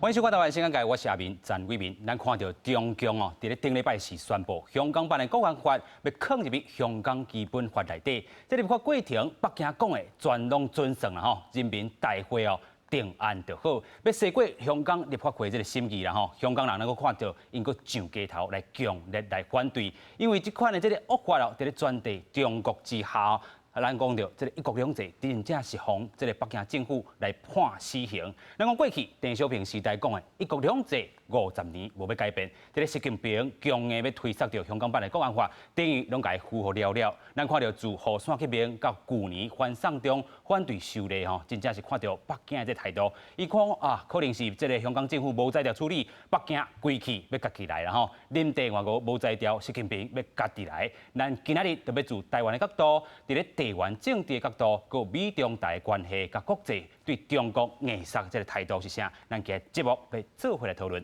歡迎收看台灣新聞界，我是阿明陳偉民。咱看著中共哦，佇咧頂禮拜四宣布，香港版的國安法欲囥入去香港基本法內底。這立法過程，北京講的全攏準算啦吼，人民大會哦定案就好。欲踅過香港立法會這个審議啦吼，香港人能夠看著，𪜶閣上街頭來強烈來反對，因為這款的這个惡法哦，佇咧專制中國之下。咱講著這个一國兩制，真正是予這个北京政府來判死刑。咱講過去鄧小平時代講的一國兩制50年無欲改變，這个習近平強硬欲推捒著香港版的國安法，等於攏共伊符合了了。咱看著自雨傘革命到舊年反送中反對修例吼，真正是看著北京的這態度。伊看啊，可能是這个香港政府無才調處理，北京規氣欲家己來啦吼。林鄭月娥無才調，習近平欲家己來。咱今仔日就欲自台灣的角度，佇咧地緣政治的角度，閣美中台的關係，佮國際對中國硬殺這个態度是啥？咱今日節目欲做伙來討論。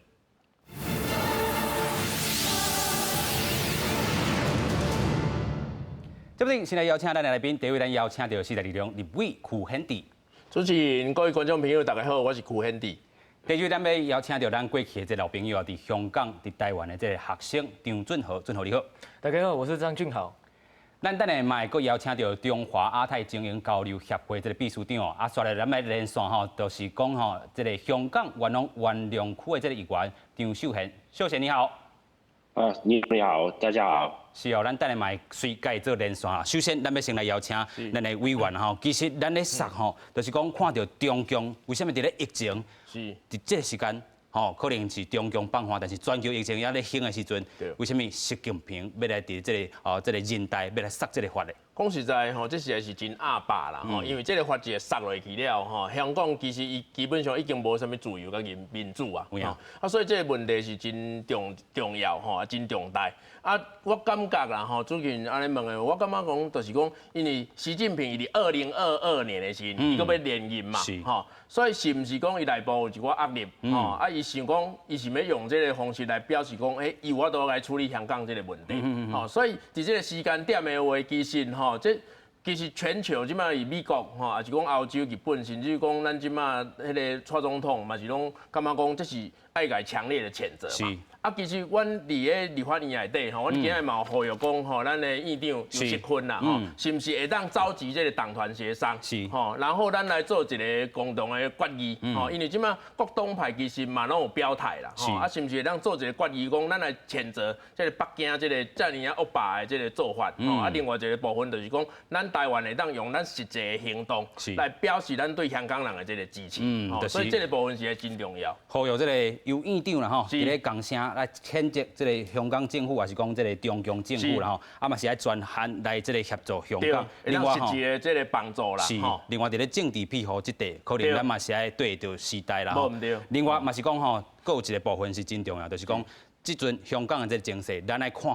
這邊先來邀請咱的來賓，第一位咱邀請著時代力量立委邱顯智。主持人、各位觀眾朋友，大家好，我是邱顯智。第二位咱欲邀請著咱過去的這老朋友啊，佇香港、佇台灣的這个學生張俊豪，俊豪你好。大家好，我是張俊豪。咱等下嘛會閣邀請著中華亞太精英交流協會這个秘書長哦，啊，煞來咱欲連線吼，就是講吼，這个香港元朗元朗區的這个議員張秀賢，秀賢你好。啊，你好，大家好。是哦，咱等下嘛會隨共伊做連線啊。首先，咱欲先來邀請咱的委員吼。其實咱咧說吼，就是講看著中共為啥物佇咧疫情，佇這个時間吼，可能是中共放寬，但是全球疫情猶咧興的時陣，為啥物習近平欲來佇這个哦，這个人大欲來殺這个法咧？講實在吼，這實在是真鴨霸啦吼，因為這个法一殺落去了吼，香港其實伊基本上已經無啥物自由佮民主啊，啊，所以這个問題是真重要吼，真重大。啊，我感覺啦吼，主持人按呢問的，我感覺講就是講，因為習近平伊佇2022年的時陣，伊閣欲連任嘛，吼，所以是毋是講伊內部有一寡壓力，吼，啊，伊想講，伊是欲用這个方式來表示講，欸，伊有法度來處理香港這个問題，吼，所以佇這个時間點的話，其實吼，這其實全球這擺是美國吼，抑是講歐洲、日本，甚至講咱這擺彼个蔡總統嘛是攏感覺講這是愛共強烈的譴責嘛。啊，其實阮佇咧立法院內底吼，阮今日嘛有呼籲講吼，咱的院長游錫堃啦吼，是毋是會當召集這个黨團協商？吼，然後咱來做一个共同的決議吼，因為這擺各黨派其實嘛攏有表態啦，吼，啊，是毋是會當做一个決議，講咱來譴責這个北京這个遮爾仔惡霸的這个做法，吼，啊，另外一个部分就是講，咱台灣會當用咱實際的行動來表示咱對香港人的這个支持，所以這个部分是真重要。呼籲這个游院長啦吼，佇咧共聲來譴責這个香港政府，抑是講這个中共政府啦吼，啊嘛是愛專函來這个協助香港。另外吼，這个幫助啦。是，另外佇咧政治庇護這塊，可能咱嘛是愛對著時代啦。另外嘛是講吼，閣有一个部分是真重要，就是講這陣香港的這个情勢，咱愛看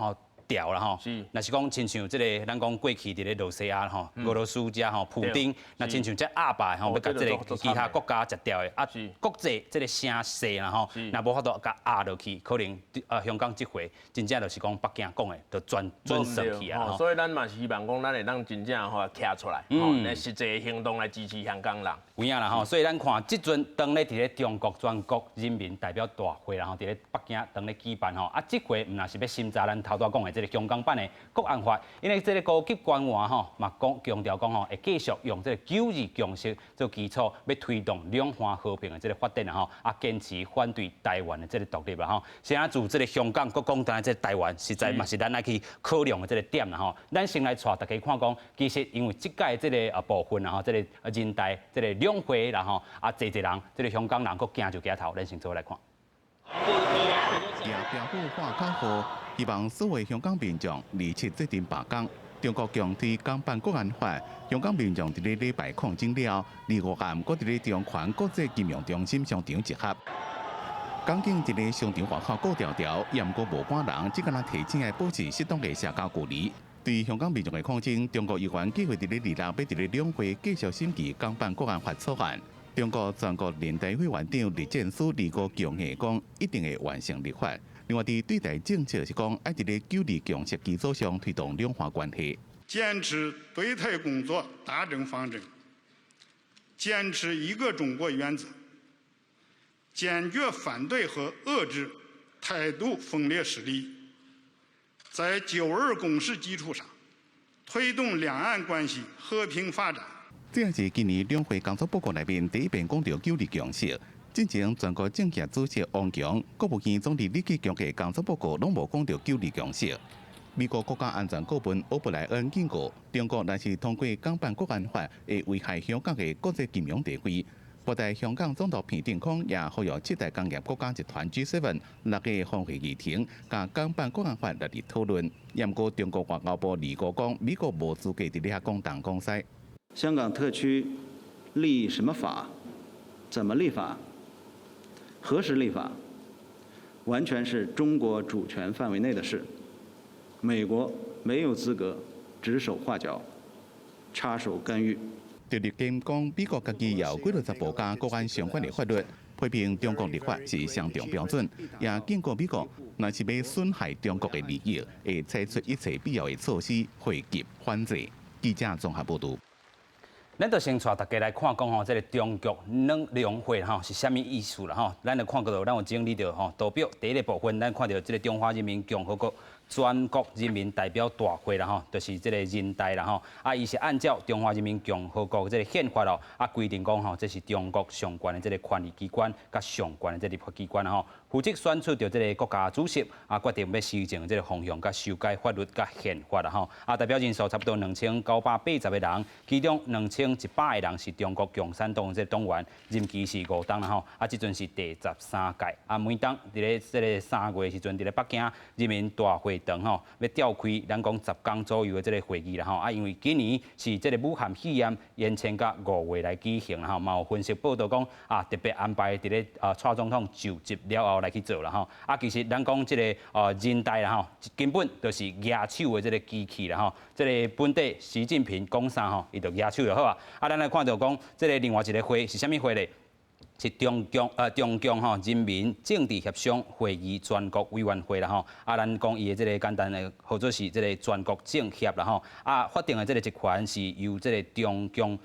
予牢啦吼。若是講親像這个，咱講過去佇咧羅西亞吼，俄羅斯遮吼，普丁，若親像這鴨霸吼，欲共這个其他國家食掉的，啊，國際這个聲勢啦吼，若無法度共壓落去，可能啊香港這回真正就是講北京講的，就全準算去啊。所以咱嘛是希望講，咱會當真正吼徛出來，吼，來實際行動來支持香港人。有影啦吼，所以咱看這陣當咧佇咧中國全國人民代表大會，然後佇咧北京當咧舉辦吼，啊，這回毋若是欲審查咱頭拄仔講的這个香港版的國安法，因為這个高級官員吼嘛講強調講吼，會繼續用這个九二共識做基礎，欲推動兩岸和平的這个發展吼，啊，堅持反對台灣的這个獨立啦吼。現在自這个香港閣講轉來這个台灣，實在嘛是咱愛去考量的這个點啦吼。咱先來帶大家看講，其實因為這屆這个部分啦吼，這个人大這个兩會啦吼，啊，濟濟人，這个香港人閣行上街頭，咱先做伙來看。贏標好喊口號，希望所有香港民眾27做陣罷工。中國強推港版國安法，香港民眾佇咧禮拜抗爭了，25暗閣佇咧中環國際金融中心商場集合。港警佇咧商場外口顧牢牢，也毋過無趕人，只干焦提醒愛保持適當的社交距離。對香港民眾的抗爭，中國議員計劃佇咧26欲佇咧兩會繼續審議港版國安法草案。中國全國人大委員長栗戰書25強硬講，一定會完成立法。另外，佇對台政策是講，愛佇咧九二共識基礎上推動兩岸關係。堅持對台工作大政方針，堅持一個中國原則，堅決反對和遏制台獨分裂勢力，在九二共識基礎上推動兩岸關係和平發展。這是今年兩會工作報告內面第一遍講著九二共識。之前全國政協主席王強、國務院總理李克強的工作報告攏無講著九二共識。美國國家安全顧問歐布萊恩警告，中國若是通過港版國安法，會危害香港的國際金融地位。不但香港總督彭定康也呼籲七大工業國家集團 G7 六個峰會議程，共港版國安法列入討論。毋過中國外交部二五講，美國無資格佇咧遐講東講西。香港特區立什麼法？怎麼立法？何時立法？完全是中國主權範圍內的事，美國沒有資格指手畫腳、插手干預。趙立堅講，美國家己有幾落十部佮國安相關的法律，批評中國立法是雙重標準，也警告美國，若是欲損害中國的利益，會採取一切必要的措施回擊反制。記者綜合報導。咱就先帶大家來看講吼，這个中國兩會吼是啥物意思啦吼？咱就看過咱有整理著吼圖表第一个部分，咱看著這个中華人民共和國全國人民代表大會啦吼，就是這个人大啦吼。啊，伊是按照中華人民共和國這个憲法哦，啊規定講吼，這是中國上懸的這个權力機關，佮上懸的這个立法機關啦吼，負責選出著這个國家主席，啊決定欲修正這个方向，佮修改法律佮憲法啦吼。啊，代表人數差不多2980個人，其中2100個人是中國共產黨這个黨員，任期是五冬啦吼。啊，這陣是第13屆，啊，每冬佇咧這个3月時陣，佇咧北京人民大會堂吼，欲召開咱講10工左右的這个會議啦吼。啊，因為今年是這个武漢肺炎延遲到5月來舉行啦吼。嘛有分析報導講啊，特別安排佇咧啊，蔡總統就職了後來去做啦吼。啊，其實咱講這个人大啦吼，根本就是舉手的這个機器啦吼。這个本底習近平講啥吼，伊就舉手就好啊。啊，咱來看著講，這个另外一个會是啥物會咧？是中共吼人民政治協商會議全國委員會啦吼。啊，咱講伊的這个簡單的號做是這个全國政協啦吼。啊，法定的這个職權是由這个中共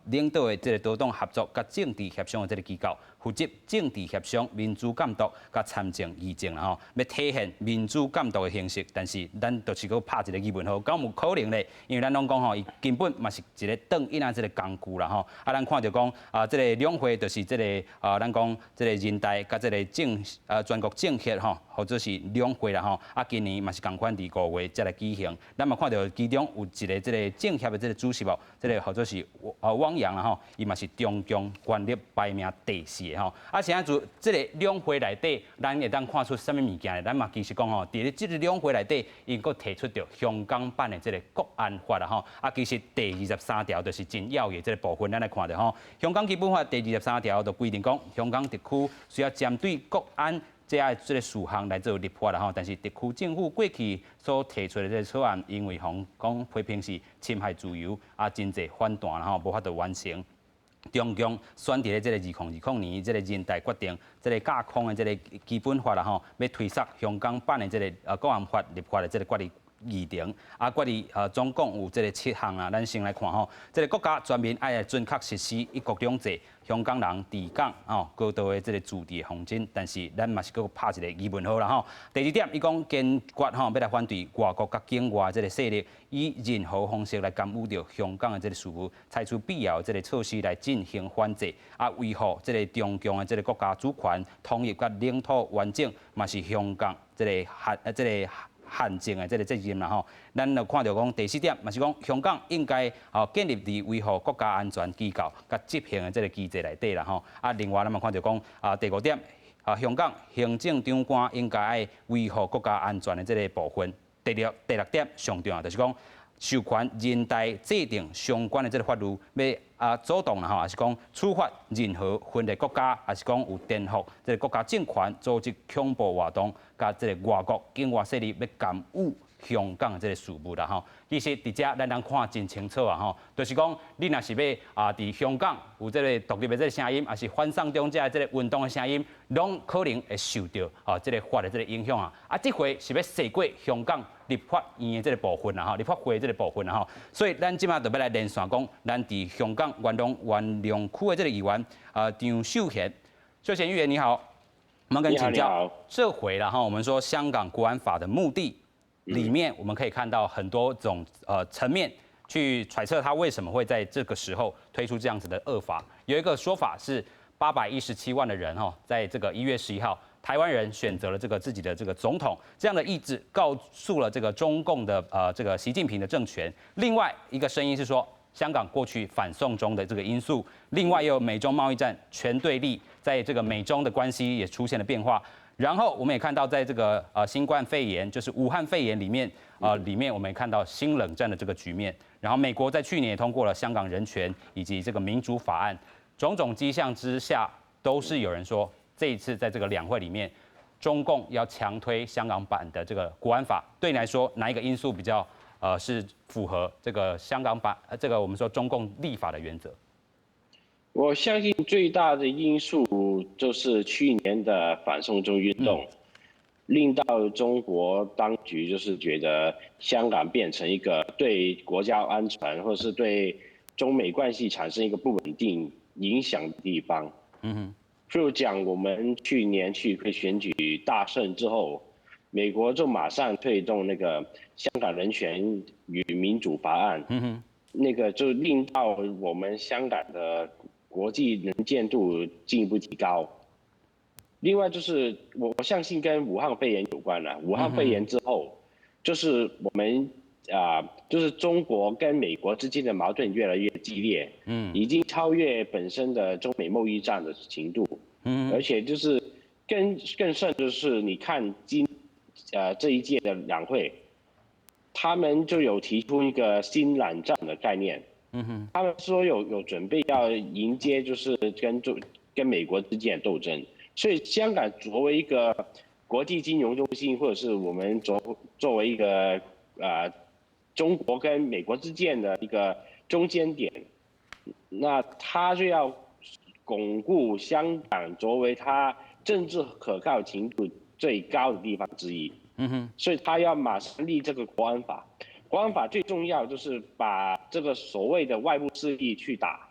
領導的這个多黨合作佮政治協商的這个機構，負責政治協商、民主監督佮參政議政啦吼，欲體現民主監督的形式。但是咱就是閣拍一个疑問號，敢有可能咧？因為咱攏講吼，伊根本嘛是一个轉印仔這个工具啦吼。啊，咱看著講啊，這个兩會就是這個啊，咱講這个人大佮這个全國政協吼，或者是兩會啦吼。啊，今年嘛是仝款佇5月才來舉行。咱嘛看著其中有一个這个政協的這个主席哦，這个號做是汪洋啦吼，伊嘛是中共權力排名第四的吼。啊，現在就這个兩會內底，咱會當看出啥物物件咧？咱嘛其實講吼，佇咧這个兩會內底，𪜶閣提出著香港版的這个國安法啦吼。啊，其實第23條就是真要的這个部分，咱來看著吼。香港基本法第23條就規定講，香港特區需要針對國安這个這个事項來做立法啦吼。但是特區政府過去所提出的這个草案，因為予人批評是侵害自由，啊，真濟反彈啦吼，無法度完成。中共選佇咧這个2020年，這个人大決定，這个架空的這个基本法啦吼，欲推捒香港版的這个國安法立法的這个決議議程，啊，決議總共有這个七項啊，咱先來看吼，這个國家全面愛來準確實施一國兩制，香港人治港吼高度的這个自治的方針，但是咱嘛是閣拍一個疑問號啦吼。第二點，伊講堅決吼欲來反對外國佮境外這个勢力以任何方式來干預著香港的這个事務，採取必要的這个措施來進行反制，啊，維護這个中共的這个國家主權、統一佮領土完整，嘛是香港這个憲政的這个責任啦吼。咱就看著講第四點，嘛是講香港應該建立佇維護國家安全機構佮執行的這个機制內底啦吼。啊，另外咱嘛看著講啊，第五點啊，香港行政長官應該愛維護國家安全的這个部分。第六點上重要就是講授權人大制定相關的這个法律，欲阻擋啦吼，抑是講處罰任何分裂國家，抑是講有顛覆這个國家政權、組織恐怖活動，佮這个外國境外勢力欲干預香港的這个事務啦吼。其實佇遮咱通看真清楚啊吼，就是講你若是欲佇香港有這个獨立的這个聲音，抑是反送中這個運動的聲音，攏可能會受著這个法的這个影響啊。啊，這回是欲踅過香港立法院的這个部分啦吼，立法會這个部分啦吼。所以咱這馬就欲來連線講，咱佇香港元朗元朗區的這个議員張秀賢，秀賢議員你好，我們跟你請教，這回了哈，我們說香港國安法的目的裡面，我們可以看到很多種層面去揣測他為什麼會在這個時候推出這樣子的惡法。有一個說法是817萬的人哈，在這個1月11號，台灣人選擇了這個自己的這個總統，這樣的意志告訴了這個中共的這個習近平的政權。另外一個聲音是說，香港過去反送中的這個因素，另外又有美中貿易戰全對立，在這個美中的關係也出現了變化。然後我們也看到，在這個新冠肺炎，就是武漢肺炎裡面，裡面我們也看到新冷戰的這個局面。然後美國在去年也通過了香港人權以及這個民主法案，種種跡象之下，都是有人說，這一次在這個兩會裡面，中共要強推香港版的這個國安法。對你來說，哪一個因素比較是符合這個香港版，這個我們說中共立法的原則？我相信最大的因素就是去年的反送中運動，令到中國當局就是覺得香港變成一個對國家安全或者是對中美關係產生一個不穩定影響的地方。譬如講，我們去年區議會選舉大勝之後，美國就馬上推動那個香港人權與民主法案。那個就令到我們香港的國際能見度進一步提高。另外就是我相信跟武漢肺炎有關了。武漢肺炎之後，就是我們啊，就是中國跟美國之間的矛盾越來越激烈，已經超越本身的中美貿易戰的程度，而且就是更甚就是，你看這一屆的兩會，他們就有提出一個新冷戰的概念，他們說有準備要迎接就是跟美國之間的鬥爭，所以香港作為一個國際金融中心，或者是我們作為一個中國跟美國之間的一個中間點，那他就要鞏固香港作為他政治可靠程度最高的地方之一。所以他要馬上立這個國安法。國安法最重要就是把這個所謂的外部勢力去打。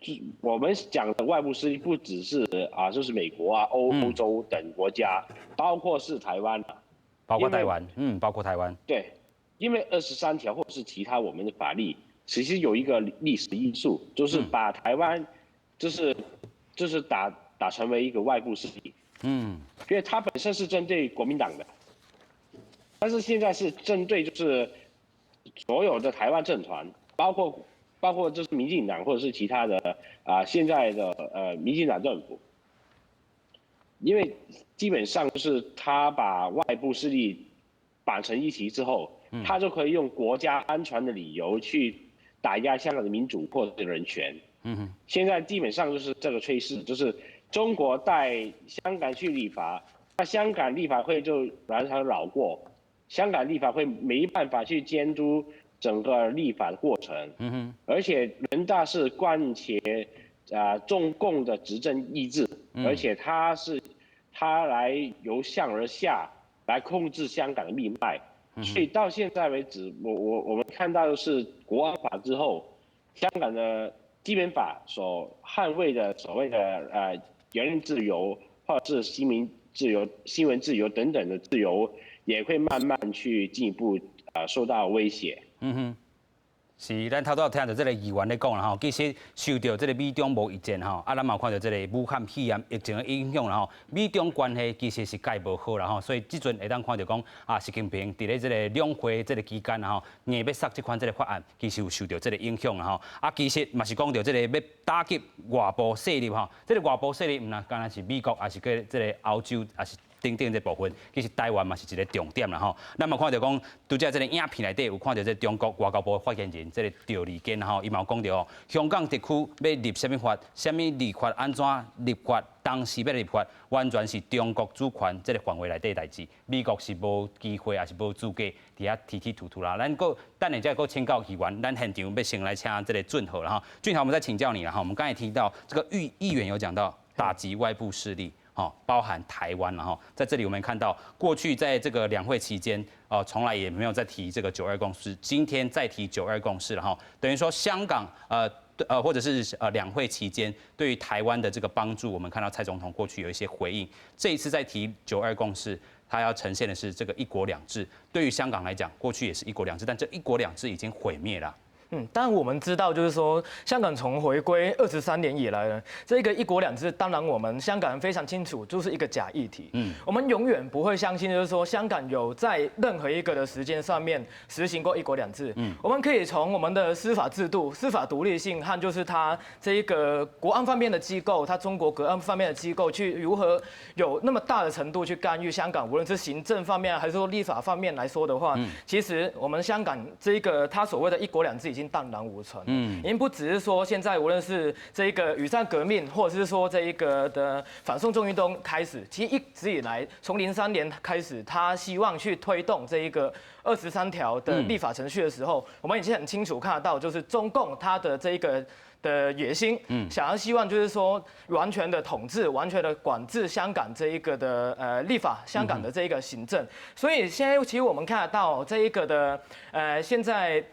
就我們講的外部勢力不只是啊，就是美國啊、歐洲等國家，包括是台灣，包括台灣，包括台灣。對，因為23條或是其他我們的法律，其實有一個歷史因素，就是把台灣，就是打成為一個外部勢力。因為它本身是針對國民黨的，但是現在是針對就是所有的台灣政團，包括就是民進黨或者是其他的啊，現在的民進黨政府，因為基本上就是他把外部勢力綁成一起之後，他就可以用國家安全的理由去打壓香港的民主或者人權。現在基本上就是這個趨勢，就是中國帶香港去立法，那香港立法會就完全繞過，香港立法會沒辦法去監督整個立法的過程，而且人大是貫徹啊中共的執政意志，而且他來由上而下來控制香港的命脈，所以到現在為止，我們看到的是國安法之後，香港的基本法所捍衛的所謂的言論自由或者是新聞自由、新聞自由等等的自由，也會慢慢去進一步受到威脅。是，咱頭拄仔聽著這個議員咧講啦吼，其實受著這個美中貿易戰吼，啊，咱嘛看著這個武漢肺炎疫情的影響啦吼，美中關係其實是蓋無好啦吼，所以這陣會當看著講啊，習近平佇咧這個兩會這個期間啦吼，硬欲捒這款這個法案，其實有受著這個影響啦吼，啊，其實嘛是講著這個欲打擊外部勢力吼，這個外部勢力毋但干焦是美國，抑是閣這個歐洲，抑是等等這部分，其實台灣嘛是一個重點啦吼。咱嘛看著講，拄才這個影片內底有看著這中國外交部發言人這個趙立堅吼，伊嘛有講著哦，香港特區欲立啥物法，啥物立法，按怎立法，當時欲立法，完全是中國主權這個範圍內底代誌，美國是無機會，抑是無資格佇遐提提吐吐啦。咱閣等下再閣請教議員，咱現場欲先來請這個俊豪啦吼。俊豪，我們再請教你啦哈。我們剛才提到這個議員有講到打擊外部勢力。包含台灣了哈，在這裡我們看到，過去在這個兩會期間，從來也沒有再提這個九二共識，今天再提九二共識了哈，等於說香港或者是兩會期間對於台灣的這個幫助，我們看到蔡總統過去有一些回應。這一次在提九二共識，他要呈現的是這個一國兩制。對於香港來講，過去也是一國兩制，但這一國兩制已經毀滅了。嗯，但我們知道，就是說，香港從回歸23年以來呢，這個一國兩制，當然我們香港人非常清楚，就是一個假議題。我們永遠不會相信，就是說香港有在任何一個的時間上面實行過一國兩制。我們可以從我們的司法制度、司法獨立性和就是它這一個國安方面的機構，它中國國安方面的機構去如何有那麼大的程度去干預香港，無論是行政方面還是說立法方面來說的話，其實我們香港這個它所謂的一國兩制已經蕩然無存。已經不只是說現在無論是這一個雨傘革命，或者是說這一個的反送中運動開始，其實一直以來，從03年開始，他希望去推動這一個二十三條的立法程序的時候，我們已經很清楚看得到，就是中共他的這一個的野心，想要希望就是說完全的統治、完全的管制香港這一個的立法、香港的這一個行政。所以現在其實我們看得到這一個的現在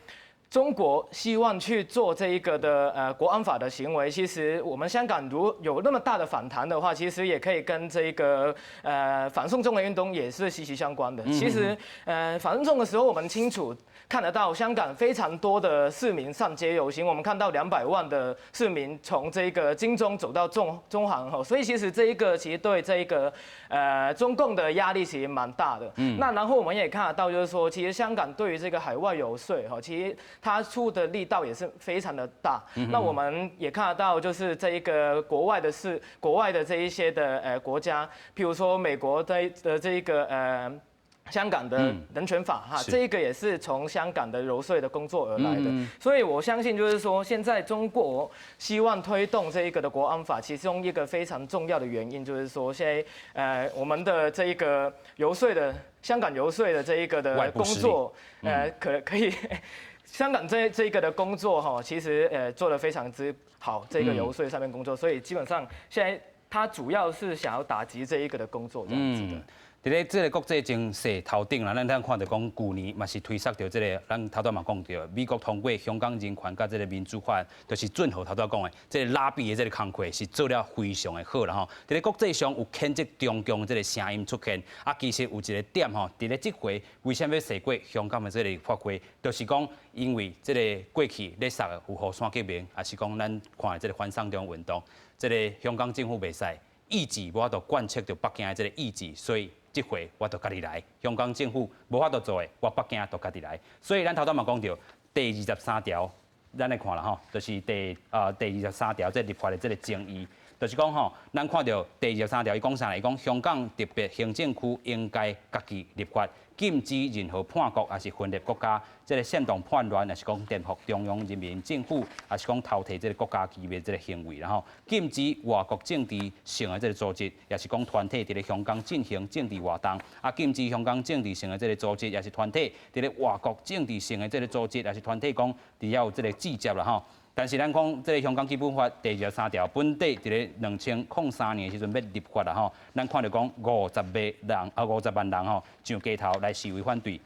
中國希望去做這一個的國安法的行為，其實我們香港如有那麼大的反彈的話，其實也可以跟這個反送中的運動也是息息相關的。其實反送中的時候，我們清楚看得到香港非常多的市民上街遊行，我們看到200萬的市民從這個金鐘走到中環吼，所以其實這一個其實對這一個中共的壓力其實蠻大的。那然後我們也看得到，就是說其實香港對於這個海外遊說哈，其實他出的力道也是非常的大。那我們也看得到，就是這一個國外的事，國外的這一些的國家，譬如說美國的這一個香港的人權法哈，這一個也是從香港的遊說的工作而來的。所以我相信就是說，現在中國希望推動這一個的國安法，其中一個非常重要的原因就是說，現在我們的這一個遊說的香港遊說的這一個的工作，可以。香港這一個的工作哈，其實做得非常之好，這個遊說上面工作，所以基本上現在他主要是想要打擊這一個的工作這樣子的。佇咧這個國際情勢頭頂啦，咱通看著講，舊年嘛是推捒著這個，咱頭拄嘛講著，美國通過香港人權佮這個民主法，就是俊豪頭拄講的，這個拉比的這個工課是做了非常的好啦吼。佇咧國際上有譴責中共這個聲音出現，啊，其實有一個點吼，佇咧這回為啥物要踅過香港的這個立法會，就是講因為這個過去咧捒的有雨傘革命，抑是講咱看的這個反送中運動，這個香港政府袂使意志無法度貫徹著北京的這個意志，所以這回我就家己來，香港政府無法度做的，我北京就家己來。所以咱頭拄嘛講著第二十三條，咱來看啦吼，就是第二十三條這立法的這個爭議，就是講吼，咱看著第二十三條，伊講啥呢？伊講香港特別行政區應該家己立法，禁止任何叛國抑是分裂國家，這個煽動叛亂，抑是講顛覆中央人民政府，抑是講偷提這個國家機密這個行為，然後禁止外國政治性的這個組織，抑是講團體佇咧香港進行政治活動，啊，禁止香港政治性的這個組織，抑是團體佇咧外國政治性的這個組織，抑是團體講佇遐有這個集結啦吼。但是咱講這個香港基本法第二十三條，本底佇咧2003年的時陣欲立法啦吼，咱看著講50個人啊50萬人吼上街頭來示威反對。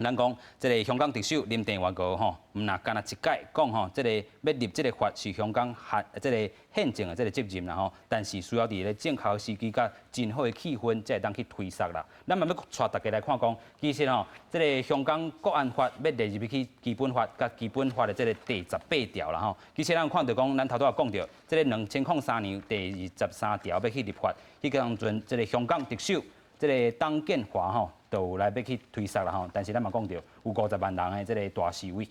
咱講這個香港特首林鄭月娥吼，毋若干焦一擺講吼，這個欲立這個法是香港憲這個憲政的這個責任啦吼，但是需要佇咧正確時機佮真好的氣氛，才會當去推捒啦。咱嘛欲帶大家來看講，其實吼，這個香港國安法欲列入去基本法佮基本法的這個第18條啦吼。其實咱看著講，咱頭拄仔講著，這個2003年第二十三條欲去立法，彼個當陣這個香港特首這個董建華吼，就有來欲去推捒啦吼，但是咱嘛講著有50萬人的這個大示威。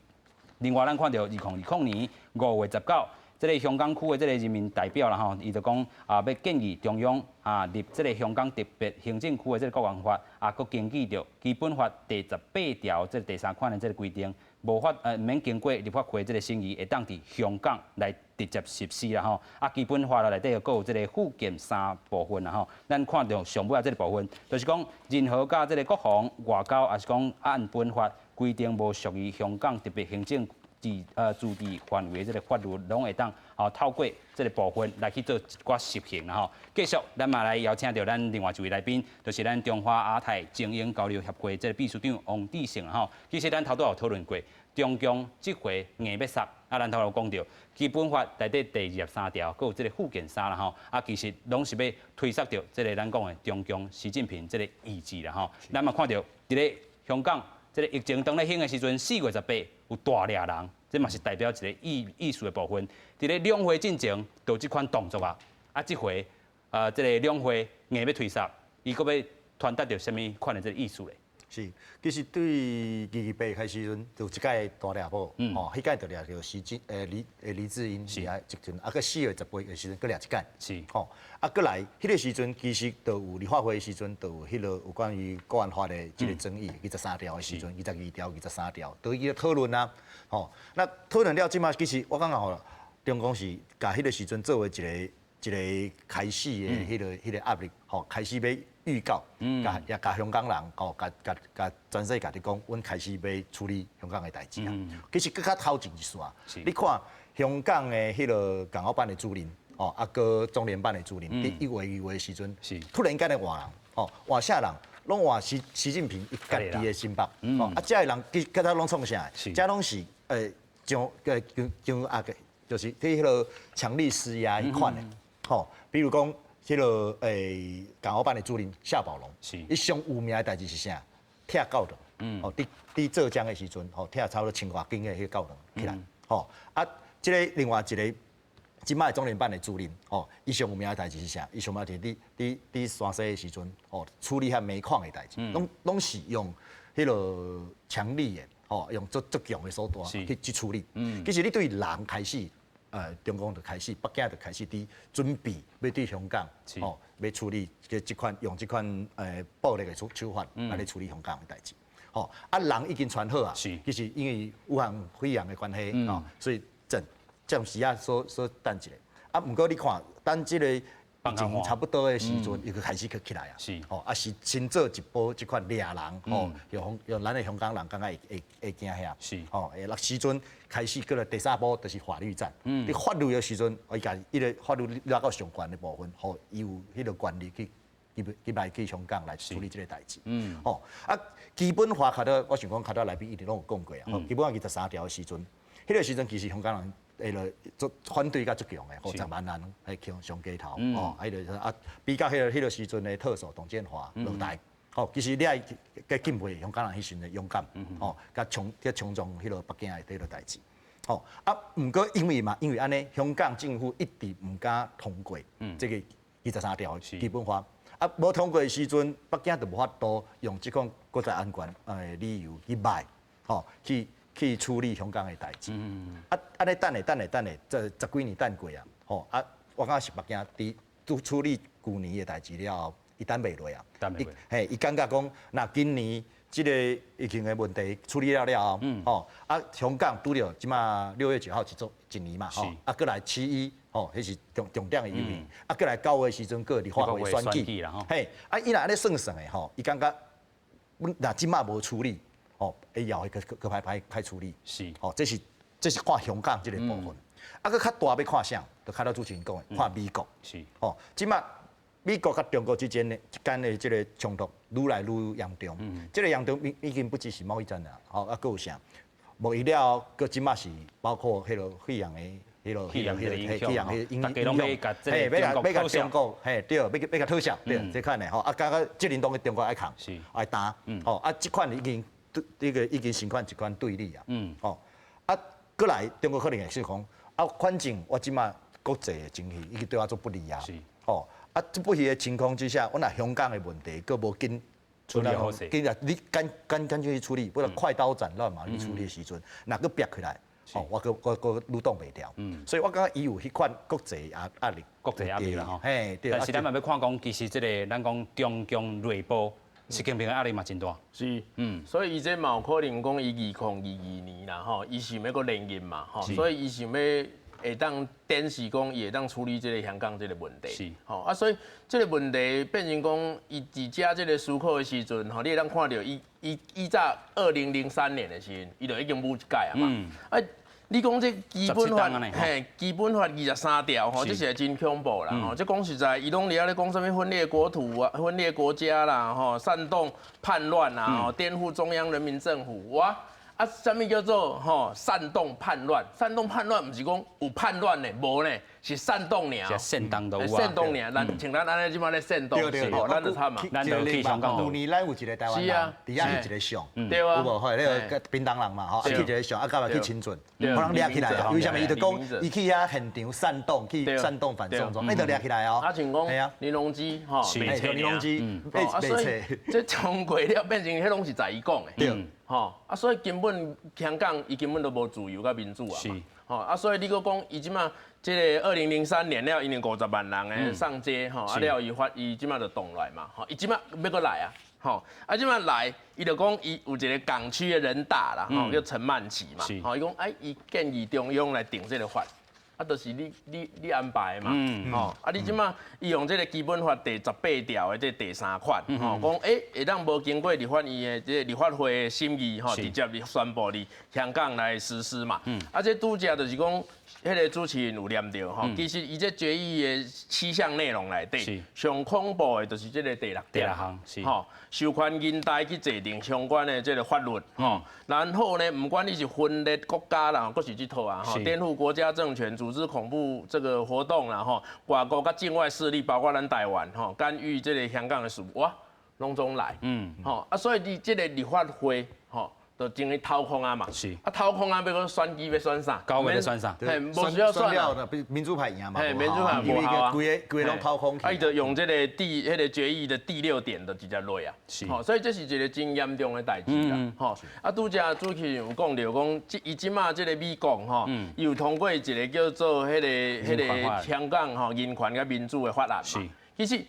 另外，咱看著2020年5月19，這個香港區的這個人民代表啦吼，伊就講啊，欲建議中央啊立這個香港特別行政區的這個國安法，啊，閣根據著基本法第十八條這個第三款的這個規定，無法毋免經過立法會這個審議，會當佇香港來直接實施啦吼。啊，基本法內底閣有這個附件三部分啦吼。咱看著上尾仔這個部分，就是講任何佮這個國防、外交，抑是講按本法規定無屬於香港特別行政自治範圍這个法律，攏會當吼透過這个部分來去做一寡執行啦吼。繼續，咱嘛來邀請著咱另外一位來賓，就是咱中華亞太精英交流協會這个秘書長王志勝吼。其實咱頭拄有討論過，中共這回硬欲殺，啊，咱頭有講著基本法內底第23條，閣有這个附件三啦吼，啊，其實攏是欲推捒著這个咱講的中共習近平這个意志啦吼。咱嘛看著佇咧香港這个疫情當咧興的時陣，4月18有大掠人，這嘛是代表一个意思的部分。佇咧兩會進前，就有這款動作啊，啊，這回這个兩會硬欲推捒，伊閣欲傳達著啥物款的這个意思咧？是，其實對228開始陣，就有一擺大掠捕，吼，彼擺就掠著習近李智英是啊，這陣啊，閣4月18的時陣，閣掠一擺，吼，啊，閣來彼个時陣，其實就有立法會的時陣，就有彼个有關於國安法的這个爭議，23條的時陣，22條、二十三條，都伊咧討論啊，吼，那討論了這馬，其實我感覺吼，中共是共彼个時陣作為一個開始的彼个壓力，吼，開始欲預告，共也共香港人，吼，共共共全世界佇講，阮開始欲處理香港的代誌啊。其實閣較頭前一線，你看香港的彼个港澳辦的主任，吼，啊，閣中聯辦的主任，佇1月2月的時陣，突然間的換人，吼，換啥人？攏換習近平伊家己的心腹，吼，啊，這个人其實攏創啥？這攏是將將壓個，就是佇彼个強力施壓彼款的，吼，比如講。彼个港澳辦的主任夏寶龍，伊上有名的代誌是啥？拆教堂，吼，佇浙江的時陣，吼，拆差不多千外間的彼个教堂起來，吼，啊，這个另外一个這擺中聯辦的主任，吼，伊上有名的代誌是啥？伊上有名就是佇山西的時陣，吼，處理遐煤礦的代誌，攏是用彼个強力的，吼，用足足強的手段去處理。其實你對人開始。中共就開始，北京就開始佇準備，欲對香港，吼，欲處理這款用這款暴力的手法來咧處理香港的代誌，吼，啊人已經傳好啊，其實因為武漢肺炎的關係，吼，所以暫時啊所等一下，啊，毋過你看，等這個疫情差不多的時陣，伊就開始閣起來啊，吼，啊是先做一波這款掠人，吼，用咱的香港人感覺會驚遐，吼，會時陣開始閣來第三波就是法律戰，佇法律的時陣，伊共彼个法律拉到上懸的部分，予伊有彼个權力去來去香港來處理這个代誌，吼，啊，基本法較早，我想講較早來賓一直攏有講過啊，基本法23條的時陣，彼个時陣其實香港人會落做反對較足強的，吼，10萬人去上街頭，吼，彼个啊，比較彼个時陣的特首董建華落台，吼，其實你愛閣敬佩香港人彼時陣的勇敢，吼，佮衝撞彼个北京的彼个代誌，吼，啊，毋過因為嘛，因為按呢，香港政府一直毋敢通過這个二十三條基本法，啊，無通過的時陣，北京就無法度用這款國家安全的理由去賣，吼，去處理香港的代誌，啊，按呢等下等下等下，這十幾年等過啊，吼啊，我感覺是北京佇處理舊年的代誌了後，伊等袂落啊，等袂落，嘿，伊感覺講，若今年這个疫情的問題處理了了後，吼，啊，香港拄著這馬6月9號一週一年嘛，吼，啊，閣來7·1，吼，彼是重點的遊行，啊，閣來9月時陣閣立法會選舉，嘿，啊，伊若按呢算算的吼，伊感覺，若這馬無處理。吼，會後會閣閣閣歹歹處理，吼，這是看香港這个部分，啊，閣較大欲看啥？就較早主持人講的，看美國，吼，這馬美國佮中國之間的這个衝突愈來愈嚴重，這个嚴重已經不只是貿易戰啦，吼，啊，閣有啥？貿易了後，閣這馬是包括彼个肺炎的彼个彼个影響，大家攏欲共嘿，欲共中國，嘿，對，欲共妥協，對，這款的吼，啊，感覺責任當去中國愛扛，愛擔，吼，啊，這款已經。這个已經形成一款對立啊，吼，啊，閣來中國可能會是講，啊，反正我這馬國際的情勢已經對我足不利啊，吼，啊，這不利的情況之下，我若香港的問題閣無緊處理好勢，緊啊，你趕趕趕緊去處理，不然快刀斬亂麻去處理的時陣，若閣逼起來，吼，我閣我閣愈擋袂牢，所以我感覺伊有彼款國際壓力，國際壓力啦，吼，嘿，對。但是咱嘛欲看講，其實這个咱講中共內部。習近平的壓力嘛真大，是，所以伊這嘛有可能講伊2022年啦，吼，伊想欲閣連任嘛，吼，所以伊想欲會當展示講伊會當處理這个香港這个問題，吼，啊，所以這个問題變成講，伊佇遮這个思考的時陣，吼，你會當看著伊伊以早2003年的時陣，伊就已經舞一擺啊嘛，啊。你講這基本法，嘿，基本法23條吼，這是真恐怖啦吼。這講實在，伊攏佇遐咧講啥物分裂國土啊、分裂國家啦、吼，煽動叛亂啊、吼，顛覆中央人民政府，哇！啊，啥物叫做吼煽動叛亂？煽動叛亂毋是講有叛亂呢，無呢，是煽動爾。煽動都有啊。煽動爾，咱像咱按呢這擺咧煽動，吼，咱就慘嘛。咱就去香港。舊年咱有一個台灣人，佇遐翕一個相，對啊，有無？吼，那個屏東人嘛，吼，啊翕一個相，啊到尾去深圳，予人掠起來。為啥物？伊就講，伊去遐現場煽動，去煽動反送中，伊就掠起來哦。啊，像講林榮基，吼，林榮基，啊，所以這通過了變成彼攏是在伊講的。對。吼啊，所以根本香港伊根本都無自由佮民主啊嘛。吼啊，所以你閣講伊這馬這个2003年了，𪜶50萬人的上街吼，啊了伊發伊這馬就動來嘛，吼，伊這馬欲閣來啊，吼，啊這馬來，伊就講伊有一个港區的人大啦，吼，叫陳曼琪嘛，吼，伊講哎，伊建議中央來定這个法。啊，就是你安排的嘛，吼，啊，你這馬伊用這个基本法第18條的這第三款，吼，講欸會當無經過立法院的這个立法會的審議，吼，直接宣布佇香港來實施嘛。啊，這拄才就是講，彼个主持人有念著吼，其實伊這決議的七項內容內底，上恐怖的就是這个第六點，第六項，吼，授權人大去制定相關的這个法律，吼，然後呢，毋管你是分裂國家啦，閣是這套啊，吼，顛覆國家政權、組織恐怖這个活動啦，吼，外國佮境外勢力，包括咱台灣，吼，干預這个香港的事務，哇，攏總來，吼，啊，所以你這个立法會，吼，就整個掏空啊嘛，啊掏空啊，欲閣選舉欲選啥？九月欲選啥？嘿，無需要選啊，民主派贏嘛，嘿，民主派無效啊，規个規个攏掏空。啊，伊就用這个第彼个決議的第六點就直接落啊，吼，所以這是一个真嚴重的代誌啦，吼。啊，拄才主持人有講著講，這伊這馬這个美國吼，伊有通過一个叫做彼个香港吼人權佮民主的法案嘛，其實。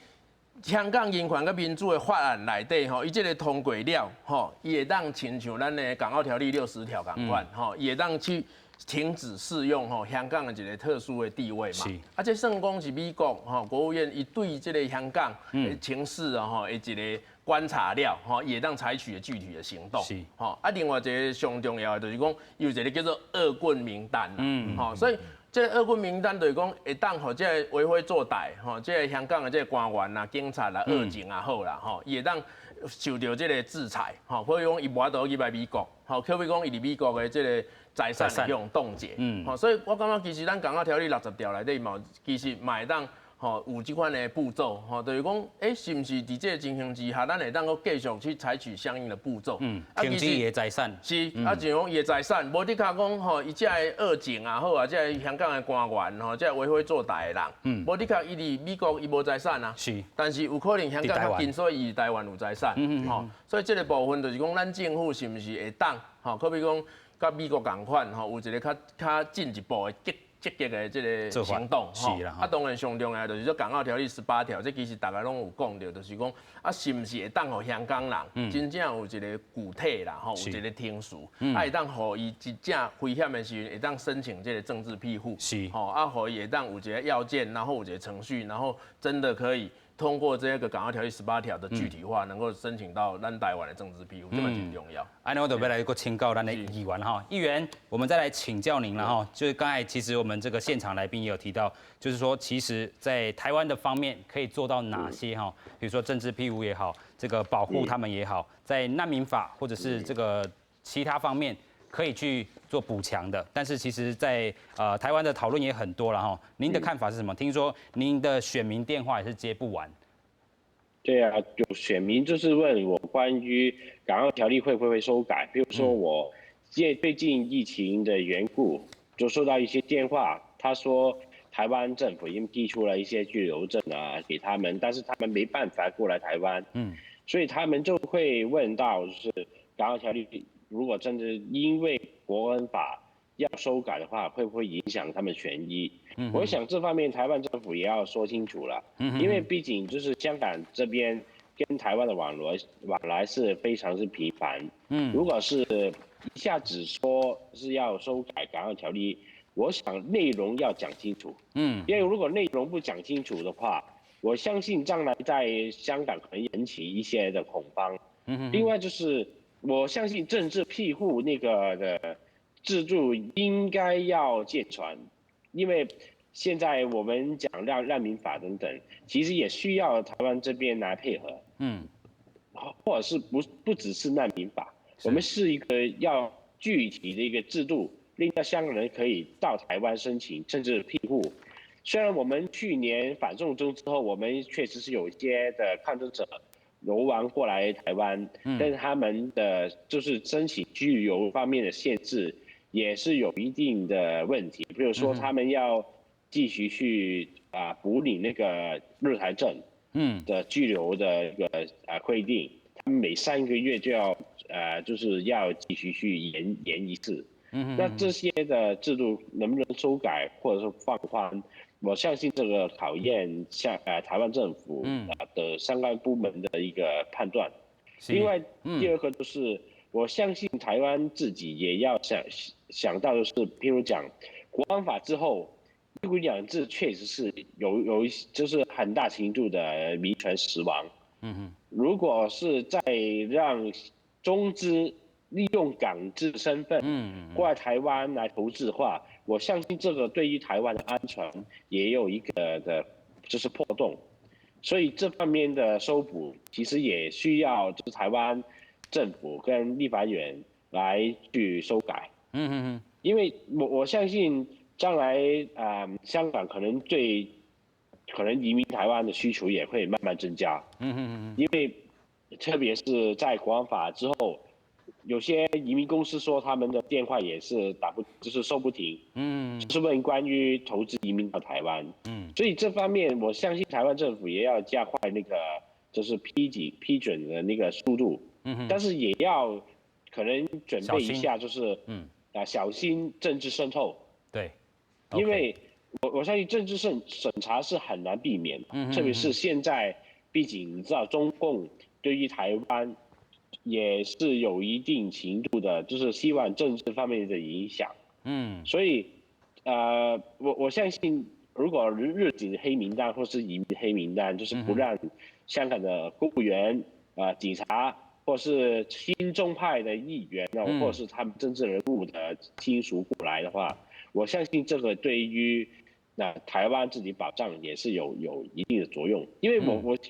香港人權佮民主的法案內底吼，伊這个通過了吼，伊會當親像咱的港澳條例60條仝款吼，伊會當去停止適用吼香港的一个特殊的地位嘛。啊，這算講是美國吼國務院伊對這个香港的情勢啊吼，的一个觀察了吼，伊會當採取的具體的行動。吼，啊，另外一个上重要的就是講，有一个叫做惡棍名單。吼，所以。這个惡棍名單就是講會當予這个為非作歹，吼，這个香港的這个官員啊、警察啦、惡警也好啦，吼，伊會當受著這个制裁，吼，比如講伊無法度入來美國，吼，比如講伊佇美國的這个財產予人凍結，吼，所以我感覺其實咱港澳條例六十條內底嘛，其實嘛會當吼有這款的步驟，吼，就是講，欸，是毋是佇這个情形之下，咱會當閣繼續去採取相應的步驟？停止伊的財產。是，啊，就講伊的財產，無的確講吼，伊這个惡警也好啊，這个香港的官員吼，這个為非作歹的人，無的確伊佇美國伊無財產啊。但是有可能香港較近，所以伊台灣有財產，吼，所以這个部分就是講，咱政府是毋是會當，吼，可比講佮美國仝款，吼，有一个較較進一步的積極的這个行動，是啦。啊，當然上重要就是說港澳條例十八條，這其實大家攏有講著，就是講啊，是毋是會當予香港人真正有一个具體啦，吼，有一个程序，啊，會當予伊真正危險的時陣，會當申請這个政治庇護，吼，啊，予伊會當有一个要件，然後有一个程序，然後真的可以通過這个港澳條例十八條的具體化，能夠申請到咱台灣的政治庇護，這嘛真重要。按呢，我就欲來閣請教咱的議員哈，議員，我們再來請教您了哈。就是剛才其實我們這個現場來賓也有提到，就是說其實在台灣的方面可以做到哪些哈？比如說政治庇護也好，這個保護他們也好，在難民法或者是這個其他方面可以去做補強的。但是其實在台灣的討論也很多了哈。您的看法是什麼？聽說您的選民電話也是接不完。對啊，有選民就是問我關於港澳條例會不會修改，比如說我因為最近疫情的緣故，就收到一些電話，他說台灣政府已經寄出了一些居留證啊給他們，但是他們沒辦法過來台灣，所以他們就會問到，就是港澳條例如果真的因為國安法要修改的話，會不會影響他們權益？我想這方面台灣政府也要說清楚了，因為畢竟就是香港這邊跟台灣的往來是非常之頻繁。如果是一下子說是要修改港澳條例，我想內容要講清楚。因為如果內容不講清楚的話，我相信將來在香港可能引起一些的恐慌。另外就是我相信政治庇護那個的。制度應該要健全，因為現在我們講難民法等等，其實也需要台灣這邊來配合。或者是不只是難民法，我們是一個要具體的一個制度，令到香港人可以到台灣申請政治庇護。雖然我們去年反送中之後，我們確實是有一些的抗爭者流亡過來台灣，但是他們的就是申請居留方面的限制也是有一定的問題，比如說他們要繼續去補領那個日台證的居留的一個規定，他們每3個月就要就是要繼續去延一次。那這些的制度能不能修改或者是放寬？我相信這個考驗像台灣政府的相關部門的一個判斷。另外第二個就是，我相信台灣自己也要想到的是，譬如講國安法之後，一國兩制確實是有一就是很大程度的名存實亡。如果是再讓中資利用港資身份過來台灣來投資的話，我相信這個對於台灣的安全也有一個的，就是破洞，所以這方面的修補其實也需要就是台灣政府跟立法院來去修改。因為我相信將來香港可能對可能移民台灣的需求也會慢慢增加。因為特別是在國安法之後，有些移民公司說他們的電話也是打不，就是收不停，就是問關於投資移民到台灣，所以這方面我相信台灣政府也要加快那個就是批准的那個速度，但是也要可能準備一下，就是小心政治滲透，因為我相信政治審查是很難避免，特別是現在，畢竟你知道中共對於台灣也是有一定程度的，就是希望政治方面的影響。所以，我相信，如果入境黑名單或是移民黑名單，就是不讓香港的公務員、警察或是親中派的議員呢，或是他們政治人物的親屬過來的話，我相信這個對於那台灣自己保障也是有一定的作用。因為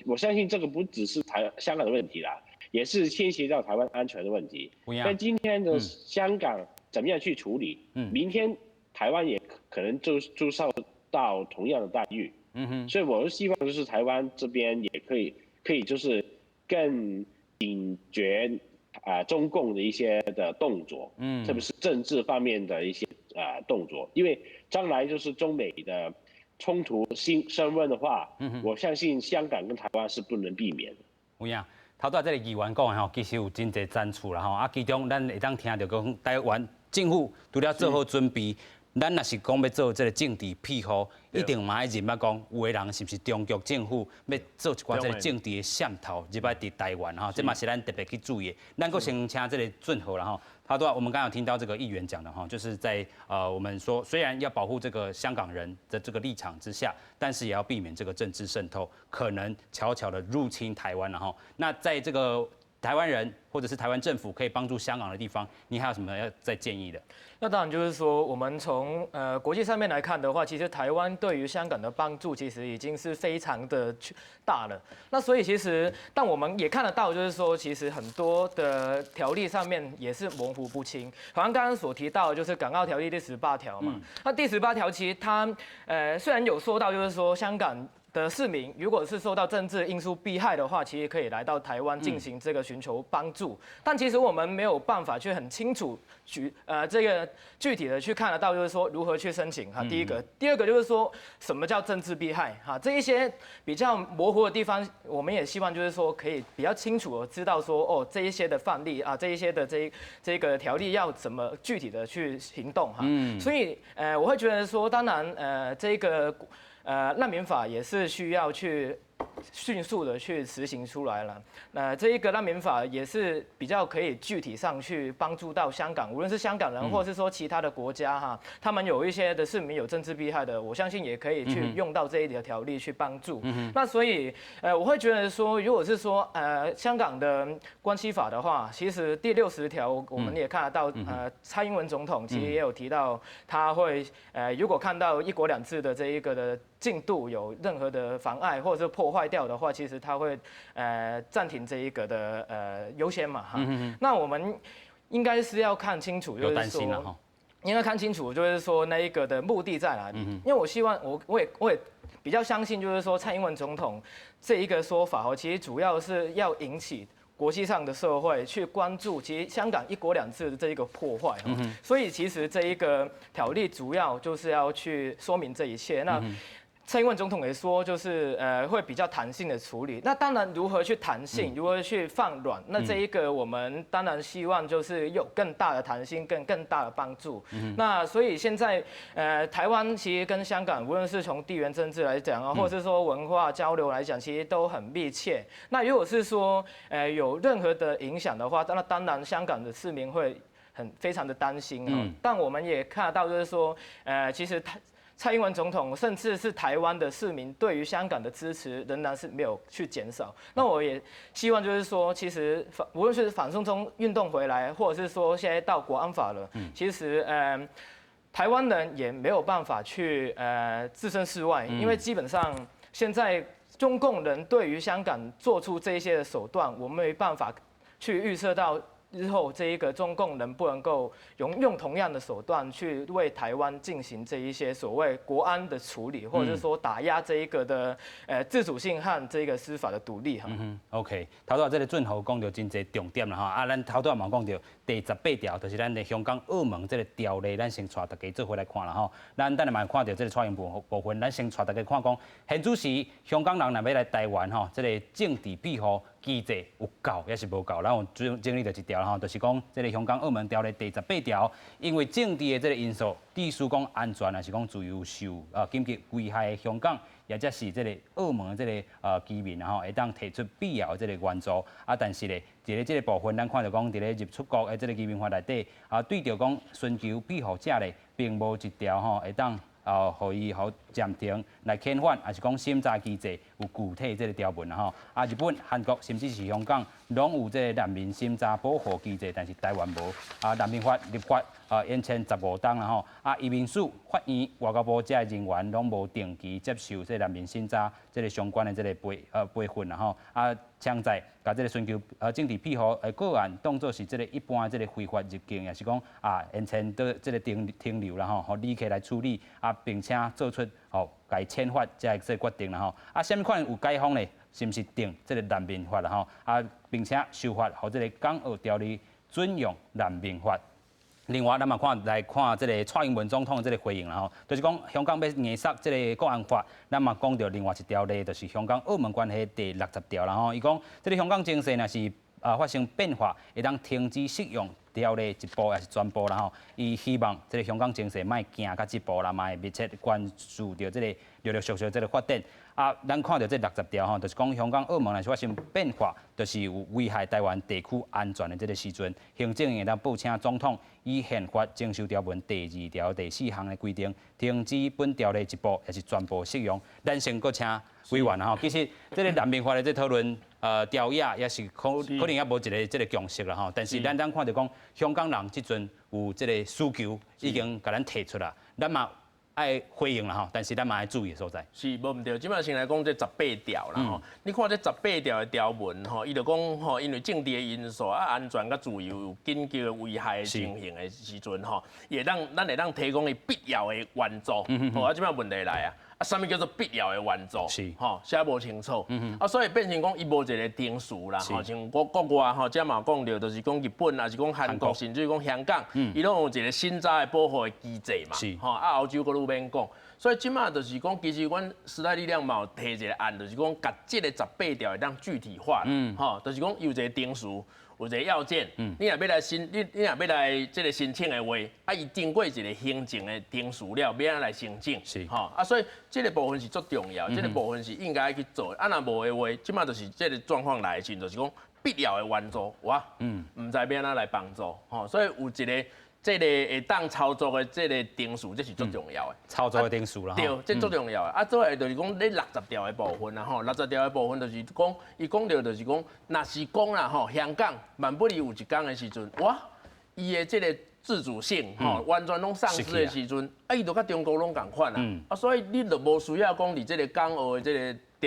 我相信這個不只是香港的問題啦，也是牽涉到台灣安全的問題。但今天的香港怎麼樣去處理？明天台灣也可能就受到同樣的待遇。所以我是希望就是台灣這邊也可以就是更警覺中共的一些的動作，特別是政治方面的一些動作，因為將來就是中美的衝突升溫的話，我相信香港跟台灣是不能避免的。有影。頭拄仔這個議員講的吼，其實有真濟層次啦吼。啊，其中咱會當聽著講，台灣政府除了做好準備，咱若是講欲做這個政治庇護，一定嘛愛認捌講，有的人是毋是中國政府欲做一寡這個政治的滲透入來佇台灣吼，這嘛是咱特別去注意的。咱閣先請這個俊豪啦吼。頭拄仔我們剛剛有聽到這個議員講的哈，就是在我們說雖然要保護這個香港人的這個立場之下，但是也要避免這個政治滲透，可能悄悄的入侵台灣了哈。那在這個台灣人或者是台灣政府可以幫助香港的地方，你還有什麼要再建議的？那當然就是說，我們從國際上面來看的話，其實台灣對於香港的幫助其實已經是非常的大了。那所以其實，但我們也看得到，就是說，其實很多的條例上面也是模糊不清。好像剛剛所提到的就是《港澳條例》第18條嘛。那第18條其實它雖然有說到，就是說香港的市民如果是受到政治因素迫害的話，其實可以來到台灣進行這個尋求幫助。但其實我們沒有辦法去很清楚這個具體的去看得到，就是說如何去申請哈。第一個，第二個就是說什麼叫政治迫害哈，這一些比較模糊的地方，我們也希望就是說可以比較清楚的知道說哦，這一些的範例啊，這一些的這個條例要怎麼具體的去行動哈。所以我會覺得說，當然這個難民法也是需要去迅速的去實行出來了。那這一個難民法也是比較可以具體上去幫助到香港，無論是香港人，或是說其他的國家哈，他們有一些的市民有政治迫害的，我相信也可以去用到這一條條例去幫助。那所以，我會覺得說，如果是說，香港的關係法的話，其實第60條我們也看得到，蔡英文總統其實也有提到，他會，如果看到一國兩制的這一個的進度有任何的妨礙或者是破壞掉的話，其實他會暫停這一個的優先嘛哈。那我們應該是要看清楚，就是說應該看清楚，就是說那一個的目的在哪裡。因為我希望我也比較相信，就是說蔡英文總統這一個說法哦，其實主要是要引起國際上的社會去關注，其實香港一國兩制的這一個破壞。所以其實這一個條例主要就是要去說明這一切。那蔡英文總統也說，就是會比較彈性的處理。那當然，如何去彈性，如何去放軟，那這一個我們當然希望就是有更大的彈性，更大的幫助。那所以現在台灣其實跟香港，無論是從地緣政治來講啊，或者是說文化交流來講，其實都很密切。那如果是說有任何的影響的話，那當然香港的市民會很非常的擔心。但我們也看到，就是說其實蔡英文總統，甚至是台灣的市民，對於香港的支持仍然是沒有去減少。那我也希望就是說，其實無論是反送中運動回來，或者是說現在到國安法了，其實台灣人也沒有辦法去置身事外，因為基本上現在中共人對於香港做出這些的手段，我們沒辦法去預測到。日後這一個中共能不能夠用同樣的手段去為台灣進行這一些所謂國安的處理，或者是說打壓這一個的自主性和這個司法的獨立哈。嗯，OK，頭拄仔這個俊豪講著真濟重點啦吼，啊，咱頭拄仔嘛講著第18條，就是咱的香港澳門這個條例，咱先帶大家做伙來看啦吼。咱等下嘛看著這個蔡英文部分，咱先帶大家看講，現此時香港人若欲來台灣吼，這個政治庇護機制有夠抑是無夠？咱有整理著一條吼，就是講這個香港澳門條例第十八條，因為政治的這個因素，致使講安全，抑是講自由受緊急危害的香港，抑者是這個澳門的這個居民吼，會當提出必要的這個援助。啊，但是咧，佇咧這個部分，咱看著講，佇咧入出國的這個移民法內底，啊，對著講尋求庇護者咧，並無一條吼會當予伊予暫停來遣返，抑是講審查機制有具體這個條文吼。啊，日本、韓國甚至是香港，攏有這個難民審查保護機制，但是台灣無。啊，難民法立法延簽15冬啦吼。啊，移民署、法院、外交部這的人員攏無定期接受這個難民審查這個相關的這個培訓啦吼。啊，強制共這個尋求政治庇護的個案當做是這個一般這個非法入境，抑是講啊延簽到這個停留啦吼，予旅客來處理啊，並且做出吼共遣返這個決定啦吼。啊，啥物款有解放咧？是毋是定這個難民法啦吼？啊，並且修法，予這個港澳條例準用難民法。另外，咱嘛看來看這個蔡英文總統的這個回應啦吼，就是講香港欲硬塞這個國安法，咱嘛講著另外一條例，就是香港澳門關係第60條啦吼。伊講這個香港情勢若是發生變化，會當停止適用條例一部抑是全部啦吼。伊希望這個香港情勢莫行到這步啦，嘛會密切關注著這個陸陸續續這個發展。啊，咱看著這六十條吼，就是講香港、澳門若是發生變化，就是有危害台灣地區安全的這個時陣，行政院會當報請總統依憲法增修條文第2條第四項的規定，停止本條例一部抑是全部適用。咱先閣請委員吼，其實這個難民法的這討論，條約也是可能猶無一個這個共識啦吼。但是咱當看著講，香港人這陣有這個需求，已經共咱提出啦，咱嘛愛回應啦吼，但是咱嘛愛注意的所在。是無毋對，這擺先來講這十八條啦吼。你看這十八條的條文吼，伊就講吼，因為政治的因素啊，安全佮自由有緊急的危害的情形的時陣吼，會當咱會當提供伊必要的援助。吼啊，這擺問題來啊，啊，啥物叫做必要的援助？吼，寫無清楚。啊，所以變成講伊無一個定數啦。吼，像國外吼，這嘛講著，就是講日本，抑是講韓國，甚至講香港，伊攏有一個審查的保護的機制嘛。吼，啊，歐洲閣愈免講。所以這擺就是講，其實阮時代力量嘛有提一個案，就是講共這個十八條會當具體化。吼，就是講有一個定數，有一个要件，你若欲來申，你若欲來這個申請的話，啊，伊經過一個行政的程序了，欲按怎來申請，吼，啊，所以這個部分是足重要，這個部分是應該去做，啊，若無的話，這擺就是這個狀況來的時陣，就是講必要的援助，哇，毋知欲按怎來幫助，吼，所以有一個這個會當操作的這個程序，這是足重要的。操作的程序啦。對，這足重要的。啊，再來就是講你六十條的部分啦，吼，六十條的部分就是講，伊講著就是講，若是講啦，吼，香港萬不利有一工的時陣，哇，伊的這個自主性，吼，完全攏喪失的時陣，啊，伊就佮中國攏仝款啦。啊，所以你就無需要講佇這個港澳的這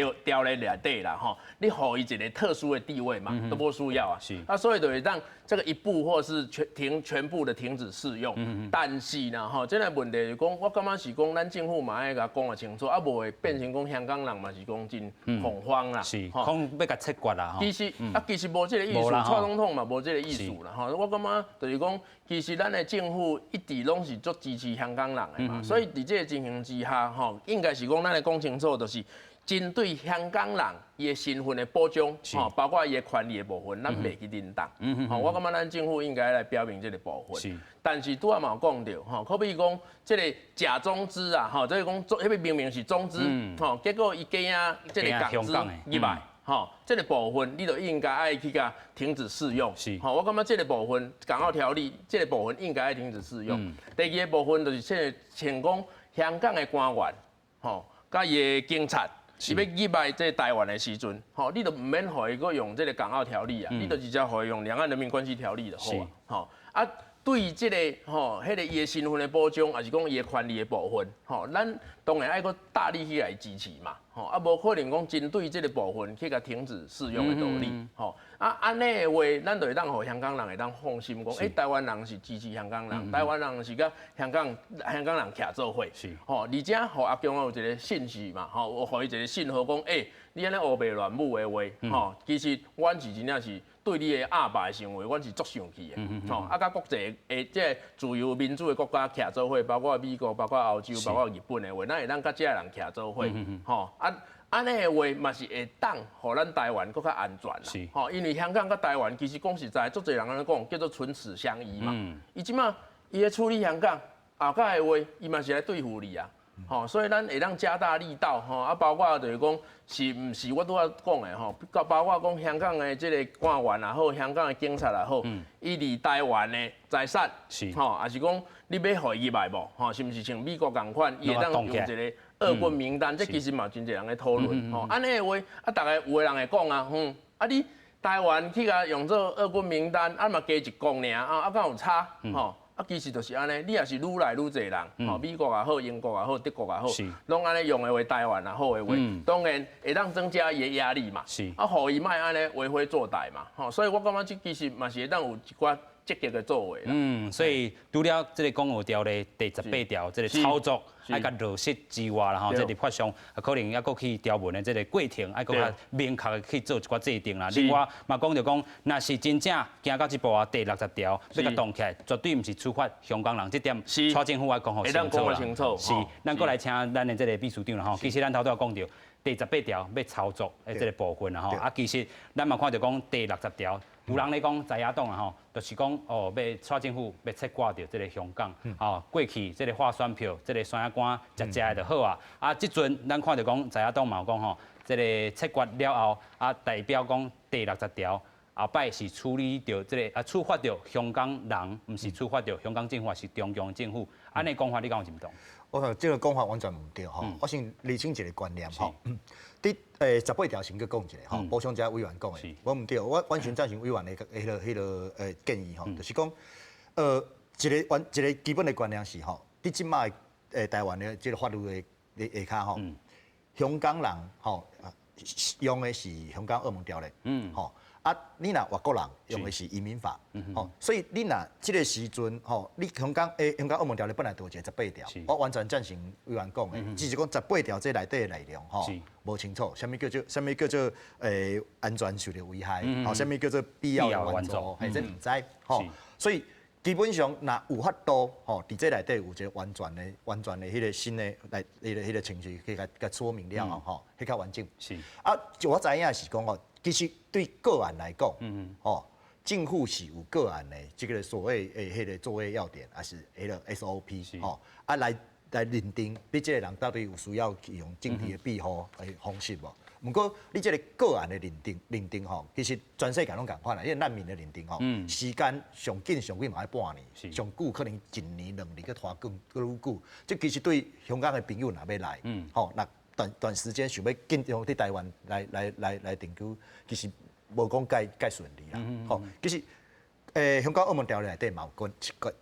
個條例內底啦，吼，你予伊一個特殊的地位嘛，都無需要啊。啊，所以就會當這個一部或是全停全部的停止適用。但是呢，吼，這個問題是講，我感覺是講，咱政府嘛愛共講予清楚，啊，無會變成講香港人嘛是講真恐慌啦。是，講欲共切割啦。其實啊，其實無這個意思，蔡總統嘛無這個意思啦。吼，我感覺就是講，其實咱的政府一直攏是足支持香港人的嘛，所以佇這個情形之下，吼，應該是講咱來講清楚，就是針對香港人伊的身份的保障，吼，包括伊的權利的部分，咱袂去振動。吼，我感覺咱政府應該來表明這個部分。但是拄仔嘛有講著，吼，可比講這個假中資啊，吼，這個講彼個明明是中資，吼，結果伊假這個港資入來，吼，這個部分你就應該愛去共停止適用。吼，我感覺這個部分港澳條例這個部分應該愛停止適用。第二個部分就是這個像講香港的官員，吼，佮伊的警察。是欲入來這個台灣的時陣，吼，你就毋免予伊閣用這個港澳條例啊，你就直接予伊用兩岸人民關係條例就好啊，吼啊，對這個吼，彼個伊的身份的保障，抑是講伊的權利的部分，吼，咱當然愛閣大力去來支持嘛，吼，啊，無可能講針對這個部分去共停止適用的道理，吼，啊，按呢的話，咱就會當予香港人會當放心講，欸，台灣人是支持香港人，台灣人是佮香港人徛做伙，吼，而且予阿共有一個信息嘛，吼，予伊一個信號講，欸，你按呢烏白亂舞的話，吼，其實阮是真正是對你的鴨霸的行為，阮是足生氣的，吼，啊，佮國際的這個自由民主的國家徛做伙，包括美國、包括歐洲、包括日本的話，咱會當佮這个人徛做伙，吼，啊，按呢的話嘛是會當予咱台灣閣較安全啦，吼，因為香港佮台灣其實講實在，足濟人按呢講叫做唇齒相依嘛。伊這擺伊咧處理香港，後蓋的話，伊嘛是來對付你啊，吼，所以咱會當加大力道，吼，啊，包括就是講，是毋是我拄仔講的吼，包括講香港的這個官員也好，香港的警察也好，伊佇台灣的財產，吼，抑是講你欲予伊入來無，吼，是毋是像美國仝款，伊會當用一個惡棍名單，這其實嘛真濟人咧討論，吼，按呢的話，啊，逐个有的人會講啊，啊你台灣去共用做惡棍名單，啊嘛加一國爾，啊啊敢有差，吼？啊，其實就是按呢，你若是愈來愈濟人，吼，美國也好，英國也好，德國也好，攏按呢用的話，台灣也好的話，當然會當增加伊的壓力嘛。啊，予伊莫按呢為非作歹嘛，吼，所以我感覺這其實嘛是會當有一寡積極的作為。嗯，所以除了這個港澳條例第18條這個操作愛共落實之外啦，吼，這立法上可能猶閣去條文的這個過程，愛閣較明確的去做一寡制定啦。另外嘛講著講，若是真正行到這步啊，第60條欲共凍起來，絕對毋是處罰香港人，這點蔡政府愛講予清楚啦。是，咱閣來請咱的這個秘書長啦，吼。其實咱頭拄仔講著第18條欲操作的這個部分啦，吼。啊，其實咱嘛看著講第60條。有人咧講在野黨啊吼，就是講哦，欲蔡政府欲切割著這個香港，吼過去這個畫選票，這個選仔官食食的就好啊。啊，這陣咱看著講在野黨嘛有講吼，這個切割了後，啊代表講第60條後擺是處理著這個啊處罰著香港人，毋是處罰著香港政府，是中共政府。按呢講法你敢有認同？我想這個講法完全毋對吼，我先釐清一個觀念吼。佇18條先閣講一下吼，補充一下委員講的，無毋對，我完全贊成委員的彼個建議吼，就是講，一個原一個基本的觀念是吼，佇這擺台灣的這個法律的下跤吼，香港人吼用的是香港澳門條例，吼。啊，你若外國人用的是移民法，吼，所以你若這個時陣吼，你香港澳門條例本來就有一個十八條，我完全贊成委員講的，只是講十八條這內底的內容吼，無清楚，啥物叫做安全受著危害，吼，啥物叫做必要的援助，嘿，這毋知，吼，所以基本上若有法度吼，佇這內底有一個完全的彼個新的來彼個程序去共說明了後吼，彼較完整。啊，就我知影是講吼，其實對個案來講，吼，政府是有個案的，這个所謂的彼个作業要點，抑是彼个 SOP 吼，啊來認定你這个人到底有需要去用政治的庇護的方式無？毋過你這个個案的認定吼，其實全世界攏仝款啦，因為難民的認定吼，時間上緊上緊嘛愛半年，上久可能一年兩年閣拖更閣愈久。這其實對香港的朋友若欲來，吼，若短短時間想欲緊張佇台灣來定居，其實無講蓋蓋順利啦。吼，其實香港澳門條例內底嘛有講一個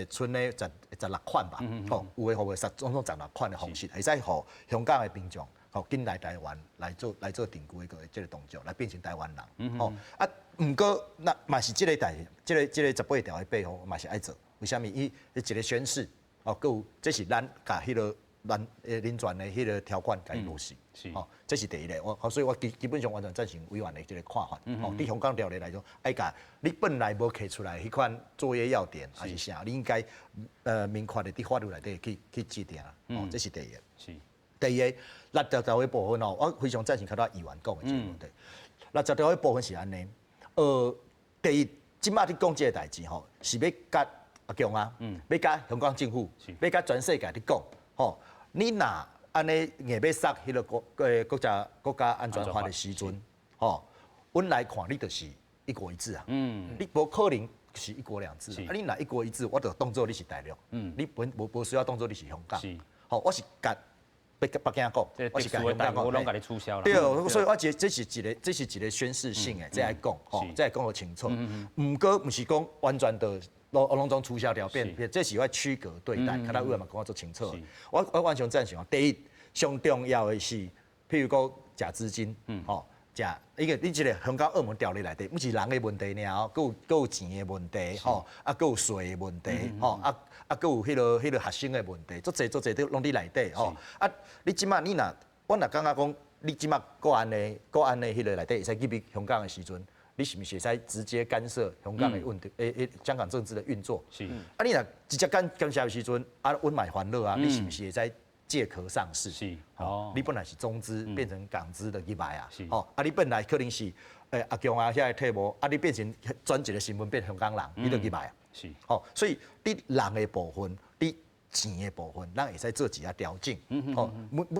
賰咧16款吧，吼，有的予會總總十六款的方式，會使予香港的民眾吼緊來台灣來做定居的這个動作，來變成台灣人。吼啊，毋過那嘛是這个代，這个十八條的背後嘛是愛做，為啥物？伊一个宣示，哦，閣有這是咱共彼个咱人權的彼个條款共伊落實，吼，這是第一个。我所以我基本上完全贊成委員的這个看法。吼，佇香港條例來講，愛共你本來無提出來彼款作業要點，抑是啥，你應該明確的佇法律內底去制定。哦，這是第一个。第二个，六十條的部分哦，我非常贊成較早議員講的這个問題。六十條的部分是按呢，第一，這擺佇講這个代誌吼，是欲共阿共啊，欲共香港政府，欲共全世界佇講，吼，你若按呢硬欲殺彼个國家安全法的時陣，吼，阮來看你就是一國一制啊，你無可能是一國兩制，啊，你若一國一制，我就當做你是大陸，你本無需要當做你是香港，吼，我是共北京講，我是共香港講，攏共你取消啦。對，所以我覺得這是一个宣示性的，這愛講，吼，這愛講予清楚。毋過毋是講完全就攏總取消掉變，這是愛區隔對待，較早委員嘛講足清楚。我完全贊成。第一，上重要的是，譬如講假資金，吼，假一個你這个香港澳門條例內底，毋是人的問題爾，閣有錢的問題，吼，啊，閣有稅的問題，吼，啊，閣有彼个學生的問題，足濟足濟都攏佇內底，吼。啊，你這擺你若，我若感覺講，你這擺國安的彼个內底會使入去香港的時陣，你是毋是會使直接干涉香港的問題？香港政治的運作？啊，你若直接干涉的時陣，啊，阮嘛會煩惱啊，你是毋是會使借殼上市？哦，你本來是中資變成港資的入來啊。哦，啊，你本來可能是阿共啊遐个退無，啊，你變成轉一个身份變香港人，你就入來啊。哦，所以你人的部分，你錢的部分，咱會使做一下調整。哦，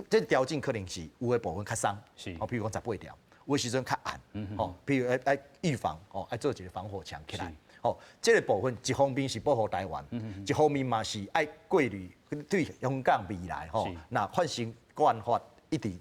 這調整可能是有的部分較鬆。哦，譬如講十八條，有的時陣較硬。哦，譬如愛預防，哦，愛做一个防火牆起來。哦，這个部分一方面是保護台灣，一方面嘛是愛過濾對香港未來吼，若發生國安法一直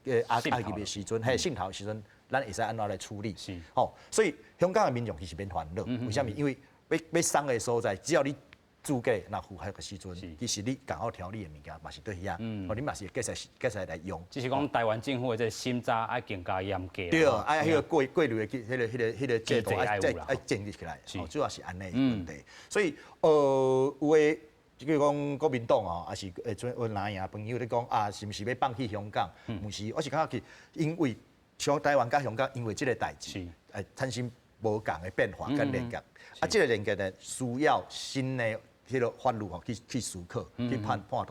壓入的時陣，嘿滲透的時陣，咱會使按怎來處理？吼，所以香港的民眾其實免煩惱，為啥物？因為欲捎的所在，只要你資格若符合的時陣，其實你港澳條例的物件嘛是佇遐，哦，你嘛是會繼續來用。只是講台灣政府的這个審查愛更加嚴格。對，愛彼个過濾的彼个制度愛愛建立起來，哦，主要是按呢問題。所以，有的，比如講國民黨哦，抑是陣有藍營朋友咧講啊，是毋是欲放棄香港？毋是，我是感覺去，因為像台灣佮香港，因為這个代誌，產生無仝的變化佮連結。啊，這个連結呢，需要新的彼个法律吼去思考、去判斷。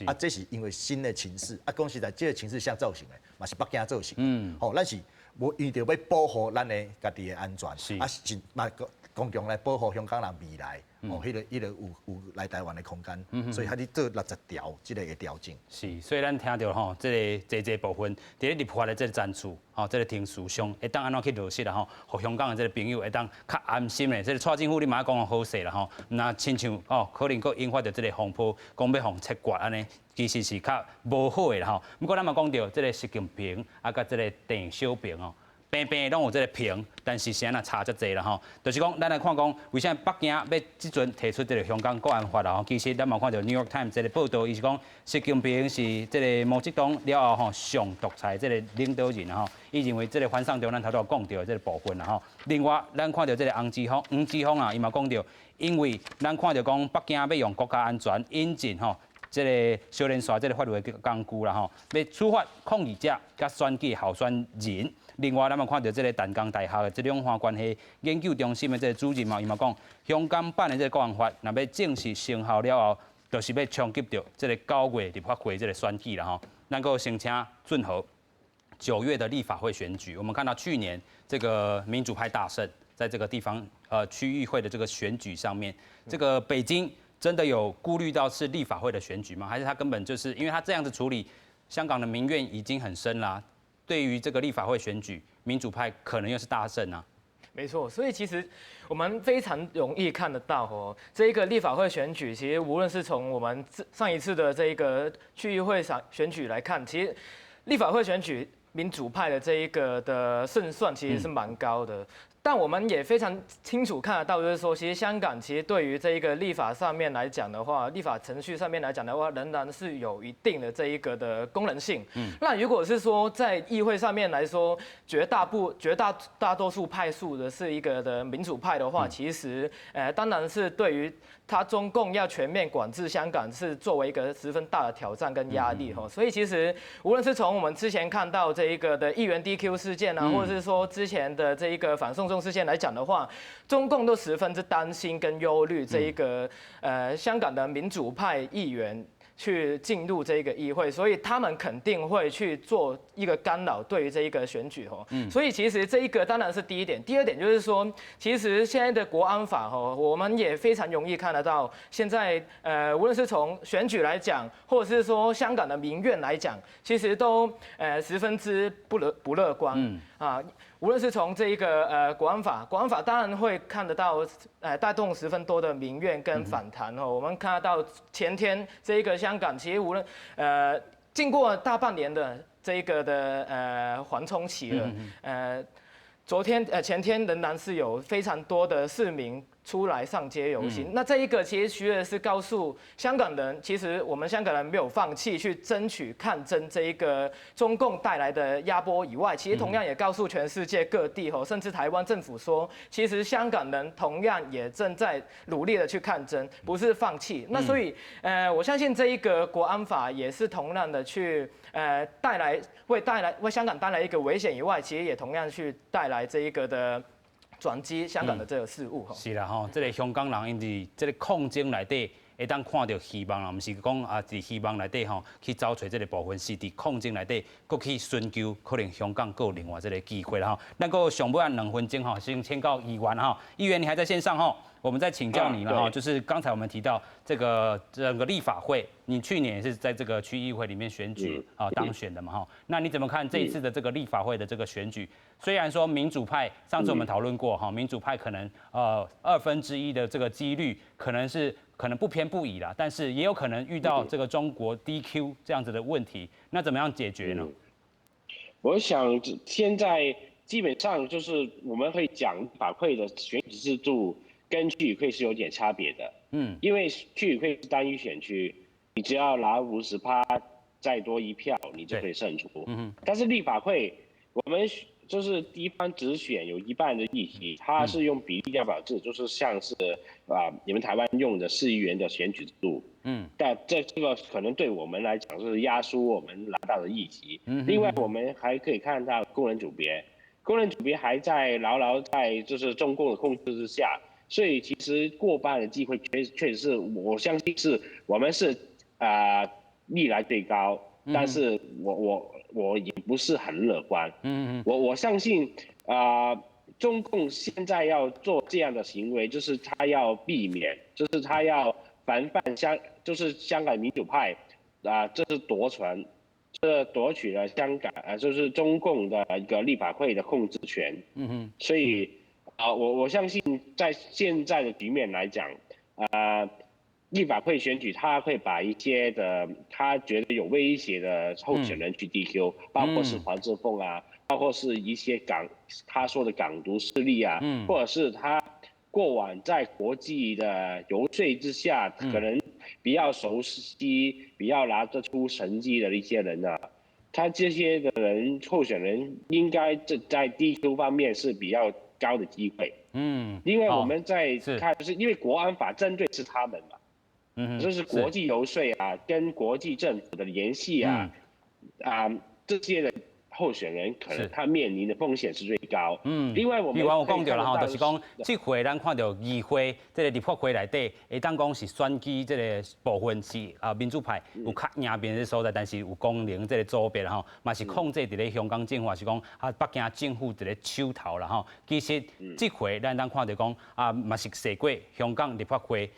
啊，這是因為新的情勢。啊，講實在，這个情勢啥造成的，嘛是北京造成。吼，咱是無為著欲保護咱的家己的安全，啊，是嘛共同來保護香港人未來，哦，彼个有來台灣的空間。所以彼咧做六十條這个的調整。是，所以咱聽著吼，這个濟濟部分，佇咧立法的這个程序，吼，這个程序上會當按怎去落實啦吼，予香港的這个朋友會當較安心的。這个蔡政府你嘛講好勢啦吼，毋若親像哦，可能閣引發著這个風波，講欲予切割按呢，其實是較無好的啦吼。毋過咱嘛講著這个習近平啊，佮這个鄧小平哦。平平攏有這个平，但是啥若差遮濟啦吼？就是講，咱來看講，為啥北京欲這陣提出這个香港國安法啦吼？其實咱嘛看著《New York Times》這个報道，伊是講習近平是這个毛澤東了後吼上獨裁這个領導人吼，伊認為這个反送中咱頭拄講著的這个部分啦吼。另外，咱看著這个黃之鋒啊，伊嘛講著，因為咱看著講北京欲用國家安全引進吼這个小連紲這个法律的工具啦吼，欲處罰抗議者佮選舉候選人。另外，咱嘛看著這个淡江大學的這兩岸關係研究中心的這个主任嘛，伊嘛講，香港版的這个國安法，若欲正式生效了後，就是欲衝擊著這个9月立法會這个選舉啦吼。咱閣先請俊豪，9月的立法會選舉，我們看到去年這個民主派大勝。在這個地方區議會的這個選舉上面，這個北京真的有顧慮到是立法會的選舉嗎？還是他根本就是因為他這樣子處理，香港的民怨已經很深啦，對於這個立法會選舉，民主派可能又是大勝啊。沒錯，所以其實我們非常容易看得到哦，這一個立法會選舉，其實無論是從我們上一次的這一個區議會上選舉來看，其實立法會選舉民主派的這一個的勝算其實是蠻高的。但我們也非常清楚看得到，就是說，其實香港其實對於這一個立法上面來講的話，立法程序上面來講的話，仍然是有一定的這一個的功能性。那如果是說在議會上面來說，絕大多數派數的是一個的民主派的話，其實當然是對於他中共要全面管制香港，是作為一個十分大的挑戰跟壓力哈。所以其實無論是從我們之前看到這一個的議員 DQ 事件啊，或者是說之前的這一個反送中事件來講的話，中共都十分之擔心跟憂慮這一個香港的民主派議員去進入這個議會，所以他們肯定會去做一個干擾，對於這一個選舉哦。所以其實這一個當然是第一點，第二點就是說，其實現在的國安法哦，我們也非常容易看得到，現在無論是從選舉來講，或者是說香港的民怨來講，其實都十分之不樂觀啊。無論是從這一個國安法，國安法當然會看得到，帶動十分多的民怨跟反彈哦。我們看得到前天這一個香港，其實無論經過大半年的這一個的緩衝期了，昨天前天仍然是有非常多的市民出來上街遊行。那這一個其實除了是告訴香港人，其實我們香港人沒有放棄去爭取抗爭這一個中共帶來的壓迫以外，其實同樣也告訴全世界各地吼，甚至台灣政府說，其實香港人同樣也正在努力的去抗爭，不是放棄。那所以我相信這一個國安法也是同樣的去帶來會帶來為香港帶來一個危險以外，其實也同樣去帶來這一個的轉機香港的這個事務。是啦吼，這個香港人𪜶佇這個抗爭內底會當看著希望啦，毋是講啊，佇希望內底吼去找揣這個部分，是佇抗爭內底，閣去尋求可能香港閣有另外這個機會啦吼。咱閣上尾仔2分鐘吼，先請教議員哈，議員你還在線上吼，我們再請教你了哈，就是剛才我們提到這個整個立法會，你去年也是在這個區議會裡面選舉啊當選的嘛哈，那你怎麼看這一次的這個立法會的這個選舉？雖然說民主派上次我們討論過哈，民主派可能1/2的這個幾率可能不偏不倚啦，但是也有可能遇到這個中國 DQ 這樣子的問題，那怎麼樣解決呢？我想現在基本上就是我們會講立法會的選舉制度跟區議會是有點差別的。因為區議會是單一選區，你只要拿50趴再多一票，你就可以勝出。但是立法會，我們就是地方直選有一半的議席，它是用比例代表制，就是像是啊你們台灣用的市議員的選舉制度。但這個可能對我們來講是壓縮我們拿到的議席。另外，我們還可以看到功能組別，功能組別還在牢牢在就是中共的控制之下，所以其實過半的機會確實是我相信是我們是啊歷來最高，但是我也不是很樂觀。我相信啊，中共現在要做這樣的行為，就是他要避免，就是他要防範就是香港民主派啊，這是奪權，這奪取了香港啊，就是中共的一個立法會的控制權。所以啊，我相信在現在的局面來講，啊，立法會選舉，他會把一些的他覺得有威脅的候選人去 DQ，包括是黃之鋒啊，包括是一些他說的港獨勢力啊，或者是他過往在國際的遊說之下，可能比較熟悉、比較拿得出成績的一些人啊，他這些的人候選人應該在 DQ 方面是比較高的機會。因為我們在看，就是因為國安法針對是他們嘛。就是國際遊說啊，跟國際政府的聯繫啊，啊這些的候選人可能他面臨的風險是最高。另外我們另外有講著啦吼，就是講這回咱看著議會這个立法會內底，會當講是選舉這个部分是啊民主派有較贏面的所在，但是有功能這个組別啦吼，嘛是控制佇咧香港政府，還是講啊北京政府佇咧手頭啦吼。其實這回咱當看著講啊，嘛是踅過香港立法會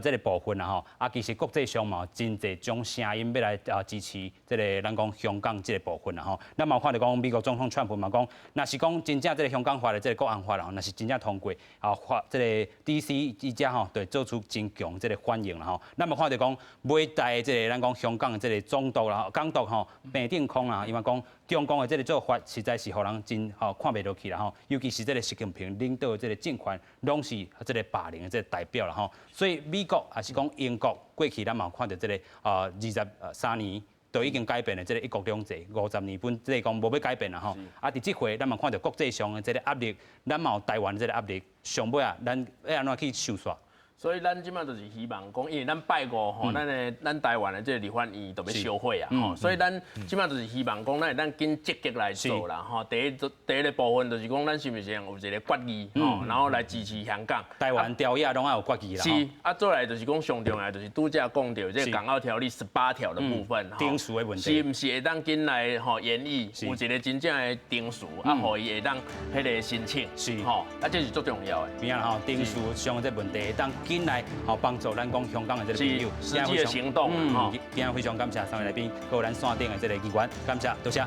這个部分啦吼，啊，其實國際上嘛有真濟種聲音欲來啊支持這个咱講香港這个部分啦吼。咱嘛有看著講美國總統川普嘛講，若是講真正這个香港法的這个國安法啦，若是真正通過啊，法這个 DC 記者吼，就做出真強這个反應啦吼。咱嘛看著講，尾代這个咱講香港的這个總督啦、港督吼，彭定康啦，伊嘛講中共的這个做法實在是予人真吼看袂落去啦吼，尤其是這个習近平領導的這个政權，攏是這个霸凌的這个代表啦吼。所以美國抑是講英國過去，咱嘛有看著這个啊23年都已經改變了這个一國兩制，50年本這个講無欲改變啦吼。啊，佇這回咱嘛看著國際上的這个壓力，咱嘛有台灣這个壓力，上尾啊，咱欲按怎去收煞？所以咱這馬就是希望講，因為咱拜五吼，咱的咱台灣的這个立法院就欲休會啊，吼，所以咱這馬就是希望講，咱會當緊積極來做啦，吼。第一个部分就是講，咱是毋是有一个決議，吼，然後來支持香港。台灣朝野攏愛有決議啦。是，啊，再來就是講上重要就是拄才講著這个港澳條例18條的部分，程序的問題，是毋是會當緊來吼研議，有一个真正的程序，啊，予伊會當彼个申請，吼，啊，這是足重要的。邊啊吼，程序上的這個問題會當緊來吼幫助咱講香港的這個朋友，實際的行動。今日非常感謝三位來賓，閣有咱線頂的這个議員，感謝，多謝。